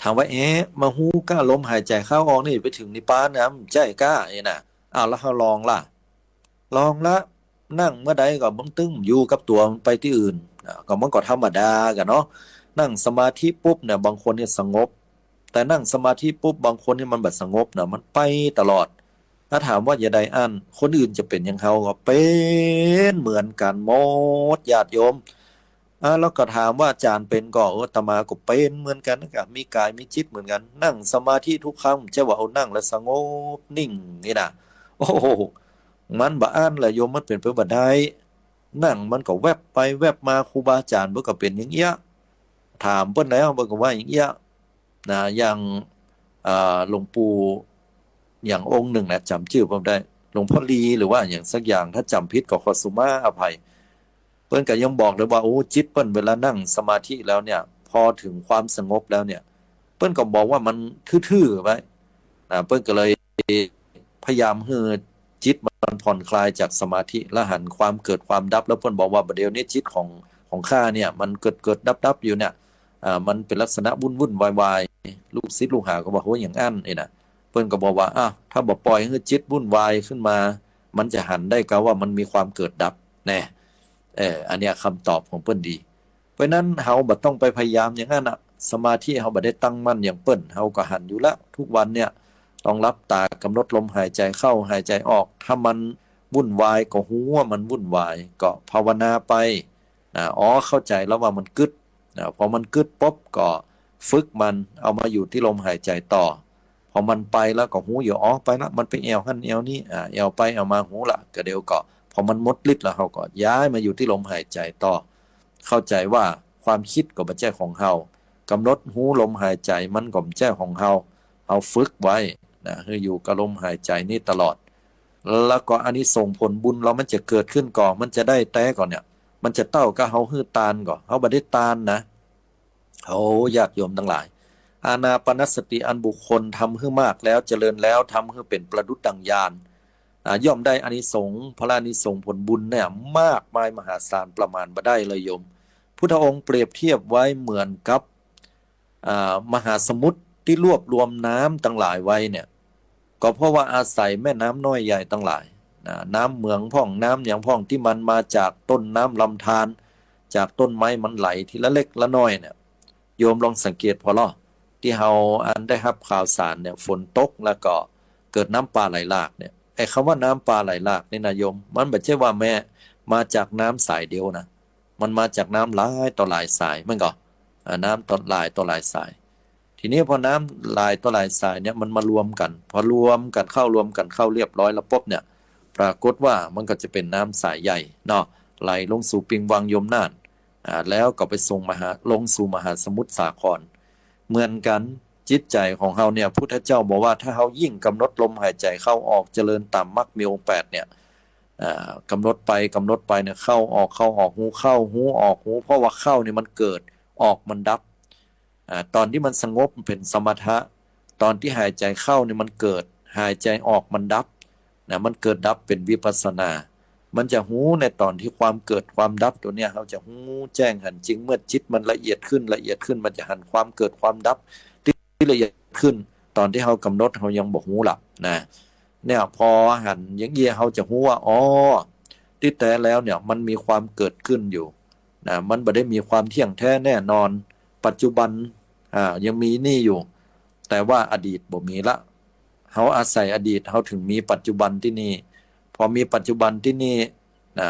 ถามว่า เอ๊ะ มาฮู้ก้าลมหายใจ๋เข้าออกนี่ไปเถิงนิพพานนะ บ่ใจ้ก้า นี่นะ อ้าว แล้วเฮาลองล่ะ ลองละ นั่งเมื่อใดก็บ่ตึงอยู่กับตั๋ว มันไปตี้อื่น อ่า ก็มันก็ธรรมดากั๋นเนาะ นั่งสมาธิปุ๊บเนี่ย บางคนเนี่ยสงบ แต่นั่งสมาธิปุ๊บ บางคนเนี่ยมันบ่สงบนะ มันไปตลอด ถ้าถามว่าจะใดอั้น คนอื่นจะเป๋นอย่างเฮาก็เป๋นเหมือนกั๋นหมด ญาติโยม อ่า แล้วก็ถามว่าอาจ๋ารย์เป๋นก่อ เออ อาตมาก็เป๋นเหมือนกั๋น ก็มีกายมีจิตเหมือนกั๋น นั่งสมาธิทุกครั้ง บ่ใจ้ว่าเอานั่งแล้วสงบนิ่งนี่นะ โอ้โห มันบ่อั้นแหละโยม มันเป๋นไปบ่ได้ นั่งมันก็แวบไปแวบมา ครูบาอาจ๋ารย์เปิ้นก็เป๋นอย่างเอี้ย ถามเปิ้นแล้วเปิ้นก็ว่าอย่างเอี้ย นะ อย่าง อ่า หลวงปู่ อย่างองค์หนึ่งนะ จ๋ำจื้อเปิ้นบ่ได้ หลวงพ่อลีหรือว่าอย่างสักอย่าง ถ้าจ๋ำผิดก็ขอสุมาอภัย เปิ้นก็ยังบอกเลยว่า โอ้ จิตเปิ้นเวลานั่งสมาธิแล้วเนี่ย พอเถิงความสงบแล้วเนี่ย เปิ้นก็บอกว่ามันทื่อๆ ไป นะ เปิ้นก็เลยพยายามหื้อจิตมันผ่อนคลายจากสมาธิ แล้วหันความเกิดความดับ แล้วเปิ้นบอกว่า บ่าเดี่ยวนี้จิตของ ของข้าเนี่ย มันเกิดๆ ดับๆ อยู่เนี่ย อ่า มันเป๋นลักษณะวุ่นๆ วายๆ ลูกศิษย์ลูกหาก็ว่า โห อย่างอั้นนี่นะ เปิ้นก็บอกว่า อ้าว ถ้าบ่ป่อยหื้อจิตวุ่นวายขึ้นมา มันจะหันได้กาว่ามันมีความเกิดดับแน่ เออ อันเนี้ยกำตอบของเปิ้นดี เพราะฉะนั้นเฮาบ่ต้องไปพยายามอย่างนั้นอะ สมาธิเฮาบ่ได้ตั้งมั่นอย่างเปิ้น เฮาก็หันอยู่ละ ทุกวันเนี่ย ต้องหลับตากำหนดลมหายใจ๋เข้าหายใจ๋ออก ถ้ามันวุ่นวายก็ฮู้ว่ามันวุ่นวาย ก็ภาวนาไป นะ อ๋อ เข้าใจ๋แล้วว่ามันกึ๊ด นะ พอมันกึ๊ดปุ๊บก็ฝึกมัน เอามาอยู่ตี้ลมหายใจ๋ต่อ พอมันไปแล้วก็ฮู้อยู่ อ๋อ ไปละ มันไปแอ่วหั้นแอ่วนี้ อ่า แอ่วไปแอ่วมาฮู้ละ ก็เดี๋ยวก็ พอมันหมดฤทธิ์แล้วเฮาก็ย้ายมาอยู่ตี้ลมหายใจ๋ต่อ เข้าใจ๋ว่าความกึ๊ดก็บ่ใจ้ของเฮา กำหนดฮู้ลมหายใจ๋มันก็บ่ใจ้ของเฮา เฮาฝึกไว้ นะ หื้ออยู่กับลมหายใจ๋นี้ตลอด แล้วก็อานิสงส์ผลบุญเฮามันจะเกิดขึ้นก่อ มันจะได้แต๊ก่อเนี่ย มันจะเต้ากาเฮาหื้อตานก่อ เฮาบ่ได้ตานนะ โอ้ ญาติโยมตังหลาย อานาปานสติอันบุคคลทำหื้อมากแล้ว เจริญแล้ว ทำหื้อเป๋นประดุจดังญาณ อ่า ย่อมได้อานิสงส์ พลานิสงส์ผลบุญเนี่ย มากมายมหาศาล ประมาณบ่ได้เลยโยม พุทธองค์เปรียบเทียบไว้เหมือนกับ อ่า มหาสมุทรตี้รวบรวมน้ำตังหลายไว้เนี่ย ก็เพราะว่าอาศัยแม่น้ำน้อยใหญ่ตังหลาย นะ น้ำเหมืองพ่อง น้ำหยังพ่อง ตี้มันมาจากต้นน้ำลำธาร จากต้นไม้มันไหลทีละเล็กละน้อยเนี่ย โยมลองสังเกตผ่อล่อ ตี้เฮาอันได้ฮับข่าวสารเนี่ย ฝนตกแล้วก็เกิดน้ำป่าไหลหลากเนี่ย ไอ้กำว่าน้ำป่าไหลหลากนี่นะโยม มันบ่ใจ้ว่าแม่นมาจากน้ำสายเดียวนะ มันมาจากน้ำหลายต่อหลายสาย มันก็ อ่า น้ำต่อหลายต่อหลายสาย ทีนี้พอน้ำหลายต่อหลายสายเนี่ย มันมารวมกั๋น พอรวมกั๋นเข้า รวมกั๋นเข้าเรียบร้อยแล้วปุ๊บเนี่ย ปรากฏว่ามันก็จะเป๋นน้ำสายใหญ่เนาะ ไหลลงสู่ปิงวังยมนาถ อ่า แล้วก็ไปส่งมหา ลงสู่มหาสมุทรสาคร เหมือนกั๋น จิตใจ๋ของเฮาเนี่ย พุทธเจ้าบอกว่าถ้าเฮายิ่งกำหนดลมหายใจ๋เข้าออก เจริญต๋ามมรรคมีองค์แปดเนี่ย อ่า กำหนดไป กำหนดไปเนี่ย เข้าออก เข้าออก ฮู้เข้า ฮู้ออก ฮู้ เพราะว่าเข้าเนี่ยมันเกิด ออกมันดับ อ่า ต๋อนตี้มันสงบเป๋นสมถะ ต๋อนตี้หายใจ๋เข้าเนี่ยมันเกิด หายใจ๋ออกมันดับ นะ มันเกิดดับเป๋นวิปัสสนา มันจะฮู้ในต๋อนตี้ความเกิดความดับตั๋วเนี่ย เฮาจะฮู้แจ้งหันจริง เมื่อจิตมันละเอียดขึ้น ละเอียดขึ้น มันจะหันความเกิดความดับตี้ละเอียดขึ้น ต๋อนตี้เฮากำหนดเฮายังบ่ฮู้ละ นะ เนี่ย พอหันอย่างอี้เฮาจะฮู้ว่า อ๋อ ตี้แต๊แล้วเนี่ย มันมีความเกิดขึ้นอยู่ นะ มันบ่ได้มีความเที่ยงแท้แน่นอน ปัจจุบัน อ่า ยังมีนี่อยู่ แต่ว่าอดีตบ่มีละ เฮาอาศัยอดีต เฮาถึงมีปัจจุบันตี้นี่ พอมีปัจจุบันตี้นี่ นะ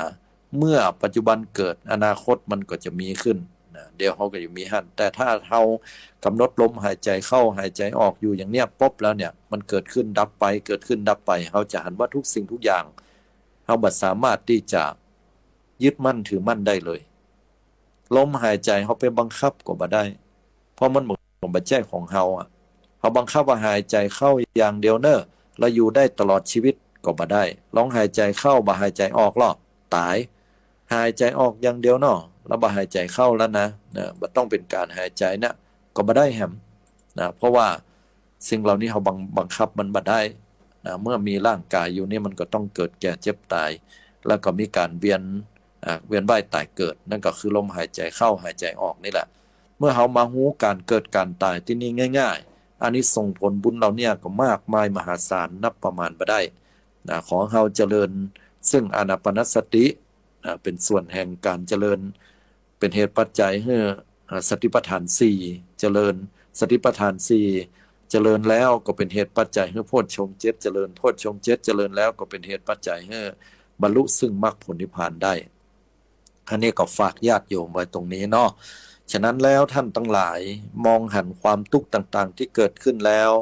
เมื่อปัจจุบันเกิด อนาคตมันก็จะมีขึ้น นะ เดี๋ยวเฮาก็อยู่มีหั้น แต่ถ้าเฮากำหนดลมหายใจ๋เข้าหายใจ๋ออกอยู่อย่างเนี้ยปุ๊บแล้วเนี่ย มันเกิดขึ้นดับไป เกิดขึ้นดับไป เฮาจะหันว่าทุกสิ่งทุกอย่าง เฮาบ่สามารถตี้จะยึดมั่นถือมั่นได้เลย ลมหายใจ๋เฮาไปบังคับก็บ่ได้ เพราะมันบ่ บ่ใจ้ของเฮาอะ เฮาบังคับว่าหายใจ๋เข้าอย่างเดียวเน่อ แล้วอยู่ได้ตลอดชีวิตก็บ่ได้ ลองหายใจ๋เข้า บ่หายใจ๋ออกล่อ ต๋าย หายใจ๋ออกอย่างเดียวเนาะ แล้วบ่หายใจ๋เข้าแล้วนะ นะ บ่ต้องเป๋นก๋านหายใจ๋นะ ก็บ่ได้แหม นะ เพราะว่าสิ่งเหล่านี้เฮาบัง บังคับมันบ่ได้ นะ เมื่อมีร่างกายอยู่นี่มันก็ต้องเกิดแก่เจ็บต๋าย แล้วก็มีก๋านเวียน อ่า เวียนว่ายต๋ายเกิด นั่นก็คือลมหายใจ๋เข้าหายใจ๋ออกนี่แหละ เมื่อเฮามาฮู้ก๋านเกิดก๋านต๋ายตี้นี่ง่ายๆ อานิสงส์ผลบุญเหล่าเนี้ยก็มากมายมหาศาลนับประมาณบ่ได้ นะ ขอเฮาเจริญซึ่งอานาปานสติ นะ เป๋นส่วนแห่งก๋านเจริญ เป๋นเหตุปัจจัยหื้อ อ่า สติปัฏฐานสี่เจริญ สติปัฏฐานสี่เจริญแล้วก็เป๋นเหตุปัจจัยหื้อโพชฌงค์เจ็ดเจริญ โพชฌงค์เจ็ดเจริญแล้วก็เป๋นเหตุปัจจัยหื้อบรรลุซึ่งมรรคผลนิพพานได้ อันนี้ก็ฝากญาติโยมไว้ตรงนี้เนาะ ฉะนั้นแล้วท่านตังหลายมองหันความตุ๊กข์ต่างๆ ตี้เกิดขึ้นแล้ว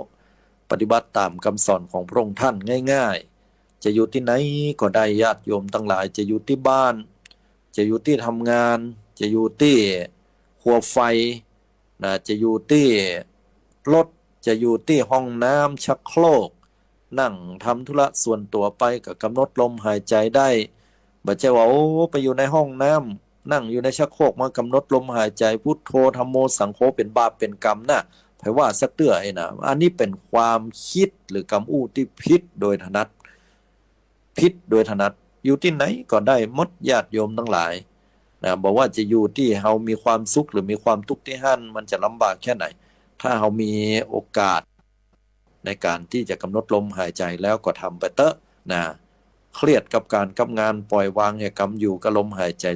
ปฏิบัติต๋ามกำสอนของพระองค์ท่านง่ายๆ จะอยู่ตี้ไหนก็ได้ ญาติโยมตังหลาย จะอยู่ตี้บ้าน จะอยู่ตี้ทำงาน จะอยู่ตี้ครัวไฟ นะ จะอยู่ตี้รถ จะอยู่ตี้ห้องน้ำ ชักโครก นั่งทำธุระส่วนตั๋วไปก็กำหนดลมหายใจ๋ได้ บ่ใจ้ว่า โอ้ ไปอยู่ในห้องน้ำ นั่งอยู่ในชักโครกมากำหนดลมหายใจ๋ พุทโธ ธัมโม สังโฆ เป๋นบาปเป๋นกรรมนะ ใผว่าสักเตื้อไอ้นะ อันนี้เป๋นความกึ๊ดหรือกำอู้ตี้ผิดโดยถนัด ผิดโดยถนัด อยู่ตี้ไหนก็ได้หมด ญาติโยมตังหลาย นะ บ่ว่าจะอยู่ตี้เฮามีความสุขหรือมีความตุ๊กข์ตี้หั้น มันจะลำบากแค่ไหน ถ้าเฮามีโอกาส ในก๋านตี้จะก๋ำหนดลมหายใจ๋แล้วก็ทำไปเต๊อะนะ เครียดกับก๋านกับงาน ป่อยวางหื้อก๋ำอยู่กับลมหายใจ๋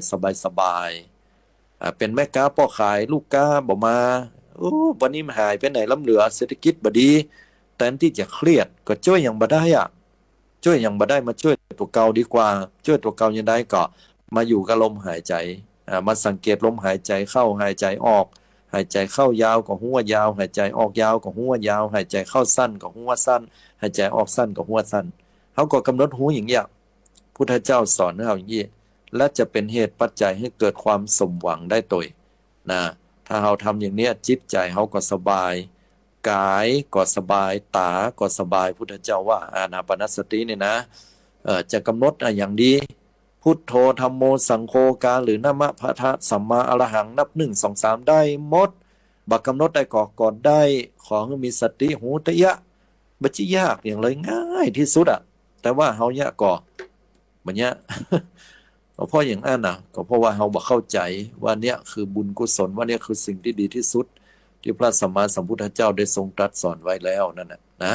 สบายๆ อ่า เป๋นแม่ก๊าป้อขาย ลูกก๊าบ่มา โอ้ วันนี้มันหายไปไหนล้ำเหลือ เศรษฐกิจบ่ดี แตนตี้จะเครียดก็จ้วยหยังบ่ได้อะ จ้วยหยังบ่ได้ มาจ้วยตั๋วเก่าดีกว่า จ้วยตั๋วเก่ายังได้ก็มาอยู่กับลมหายใจ๋ อ่า มาสังเกตลมหายใจ๋เข้า หายใจ๋ออก หายใจ๋เข้ายาวก็ฮู้ว่ายาว หายใจ๋ออกยาวก็ฮู้ว่ายาว หายใจ๋เข้าสั้นก็ฮู้ว่าสั้น หายใจ๋ออกสั้นก็ฮู้ว่าสั้น เฮาก็ก๋ำหนดฮู้อย่างเงี้ย พุทธเจ้าสอนหื้อเฮาอย่างงี้ และจะเป๋นเหตุปัจจัยหื้อเกิดความสมหวังได้ตวยนะ ถ้าเฮาทำอย่างเนี้ย จิตใจ๋เฮาก็สบาย ก๋ายก็สบาย ต๋าก็สบาย พุทธเจ้าว่าอานาปานสตินี่นะ เอ่อ จะก๋ำหนดอะหยังดี พุทโธ ธัมโม สังโฆ กา หรือนะมะพะทะ สัมมาอรหัง นับหนึ่ง สอง สาม ได้หมด บ่ก๋ำหนดได้ก็ ก็ได้ ขอหื้อมีสติฮู้เต๊อะ บ่ใจ้ยากหยังเลย ง่ายตี้สุดอะ แต่ว่าเฮาเยียะก่อ บ่เยียะ ก็เพราะอย่างอั้นน่ะ ก็เพราะว่าเฮาบ่เข้าใจ๋ว่าเนี้ยคือบุญกุศล ว่าเนี้ยคือสิ่งตี้ดีตี้สุด ตี้พระสัมมาสัมพุทธเจ้าได้ทรงตรัสสอนไว้แล้วนั่นน่ะนะ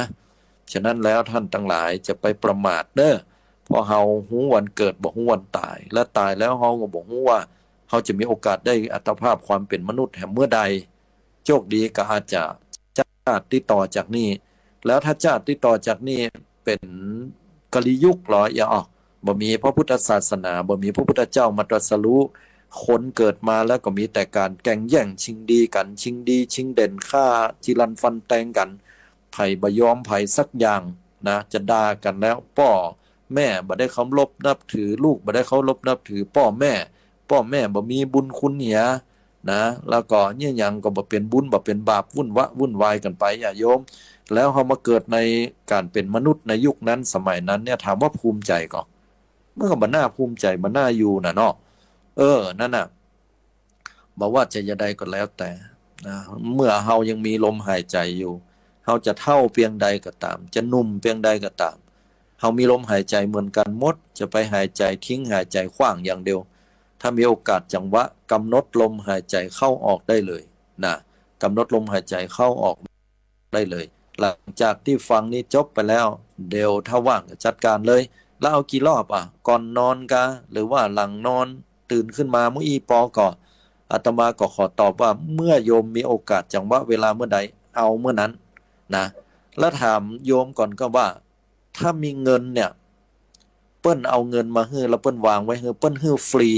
ฉะนั้นแล้วต้านตังหลายจะไปประมาทเน้อ เพราะเฮาฮู้วันเกิดบ่ฮู้วันต๋าย และต๋ายแล้วเฮาก็บ่ฮู้ว่าเฮาจะมีโอกาสได้อัตภาพความเป๋นมนุษย์แหมเมื่อใด โจคดีก็อาจจะ ชาติตี้ต่อจากนี้ แล้วถ้าชาติตี้ต่อจากนี้เป๋นกาลียุคเหรอ อย่าออก บ่มีพระพุทธศาสนา บ่มีพระพุทธเจ้ามาตรัสรู้ คนเกิดมาแล้วก็มีแต่ก๋านแก่งแย่งชิงดีกั๋น ชิงดีชิงเด่น ฆ่าจีรันฟันแตงกั๋น ใผบ่ยอมใผสักอย่างนะ จะด่ากั๋นแล้ว ป้อแม่บ่ได้เคารพนับถือ ลูกบ่ได้เคารพนับถือป้อแม่ ป้อแม่บ่มีบุญคุณเหีย นะ แล้วก็เยียะหยังก็บ่เป๋นบุญบ่เป๋นบาป วุ่นวะวุ่นวายกั๋นไปอะโยม แล้วเฮามาเกิดในก๋านเป๋นมนุษย์ในยุคนั้นสมัยนั้นเนี่ย ถามว่าภูมิใจ๋ก่อ มันก็บ่น่าภูมิใจ๋ บ่น่าอยู่น่ะเนาะ เออ นั่นน่ะ บ่ว่าจะอย่างใดก็แล้วแต่นะ เมื่อเฮายังมีลมหายใจ๋อยู่ เฮาจะเฒ่าเปียงใดก็ต๋าม จะหนุ่มเปียงใดก็ต๋าม เฮามีลมหายใจ๋เหมือนกั๋นหมด จะไปหายใจ๋ทิ้งหายใจ๋ขว้างอย่างเดียว ถ้ามีโอกาสจังหวะ ก๋ำหนดลมหายใจ๋เข้าออกได้เลยนะ ก๋ำหนดลมหายใจ๋เข้าออกได้เลย หลังจากตี้ฟังนี้จบไปแล้ว เดี๋ยวถ้าว่างก็จัดก๋านเลย แล้วเอากี่รอบอะ ก่อนนอนกา หรือว่าหลังนอน ตื่นขึ้นมาเมื่ออี้ปอก่อ อาตมาก็ขอตอบว่า เมื่อโยมมีโอกาสจังหวะเวลาเมื่อใด เอาเมื่อนั้นนะ แล้วถามโยมก่อนก็ว่า ถ้ามีเงินเนี่ย เปิ้นเอาเงินมาหื้อ แล้วเปิ้นวางไว้หื้อ เปิ้นหื้อฟรี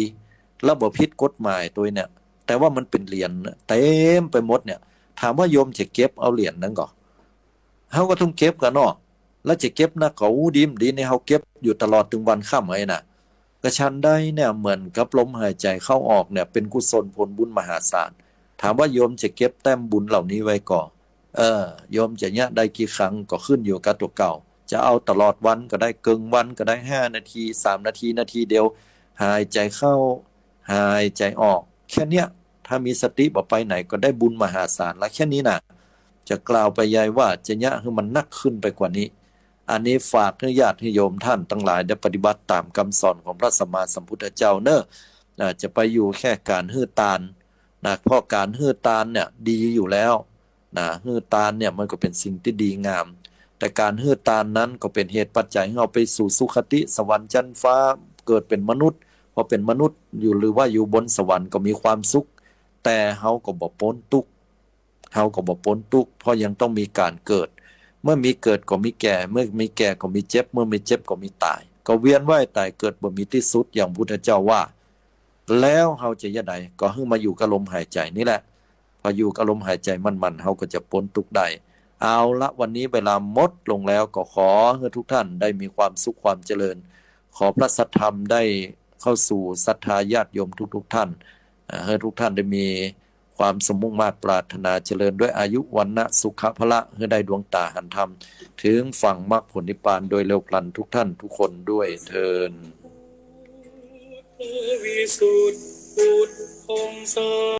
แล้วบ่ผิดกฎหมายตวยเนี่ย แต่ว่ามันเป๋นเหรียญเต็มไปหมดเนี่ย ถามว่าโยมจะเก็บเอาเหรียญนั้นก่อ เฮาก็ต้องเก็บกั๋นเนาะ แล้วจะเก็บนักก็อู้ดีบ่ดีนี่ เฮาเก็บอยู่ตลอดตึงวันค่ำไอ้น่ะ ก็ฉันใดเนี่ย เหมือนกับลมหายใจ๋เข้าออกเนี่ย เป๋นกุศลผลบุญมหาศาล ถามว่าโยมจะเก็บแต้มบุญเหล่านี้ไว้ก่อ เออ โยมจะเยียะได้กี่ครั้งก็ขึ้นอยู่กับตั๋วเก่า จะเอาตลอดวันก็ได้ เกิ่งวันก็ได้ ห้านาที สามนาที นาทีเดียว หายใจ๋เข้า หายใจ๋ออก แค่เนี้ย ถ้ามีสติบ่ไปไหนก็ได้บุญมหาศาลละ แค่นี้น่ะ จะกล่าวไปใหญ่ว่าจะเยียะหื้อมันนักขึ้นไปกว่านี้ อันนี้ฝากหื้อญาติหื้อโยมต้านตังหลายได้ปฏิบัติต๋ามกำสอนของพระสัมมาสัมพุทธเจ้าเน้อ อ่า จะไปอยู่แค่ก๋านหื้อตานนะ เพราะก๋านหื้อตานเนี่ยดีอยู่แล้วนะ หื้อตานเนี่ยมันก็เป๋นสิ่งตี้ดีงาม แต่ก๋านหื้อตานนั้นก็เป๋นเหตุปัจจัยหื้อเฮาไปสู่สุคติสวรรค์จั๊นฟ้า เกิดเป๋นมนุษย์ พอเป๋นมนุษย์อยู่ หรือว่าอยู่บนสวรรค์ก็มีความสุข แต่เฮาก็บ่ป๊นตุ๊กข์ เฮาก็บ่ป๊นตุ๊กข์ เพราะยังต้องมีก๋านเกิด เมื่อมีเกิดก็มีแก่ เมื่อมีแก่ก็มีเจ็บ เมื่อมีเจ็บก็มีต๋าย ก็เวียนว่ายต๋ายเกิดบ่มีตี้สุด อย่างพุทธเจ้าว่า แล้วเฮาจะเยียะใด ก็หื้อมาอยู่กับลมหายใจ๋นี่แหละ พออยู่กับลมหายใจ๋มั่นๆ เฮาก็จะป๊นตุ๊กข์ได้ เอาละ วันนี้เวลาหมดลงแล้ว ก็ขอหื้อทุกท่านได้มีความสุขความเจริญ ขอพระสัทธรรมได้เข้าสู่ศรัทธาญาติโยมทุกๆ ท่าน อ่า หื้อทุกท่านได้มีความสมมุ่งมาดปรารถนาเจริญด้วยอายุ วรรณะ สุขะ พละ หื้อได้ดวงต๋าหันธรรม ถึงฝั่งมรรคผลนิพพานโดยเร็วพลันทุกท่านทุกคนด้วยเทอญ วิสุทธิผุตโธ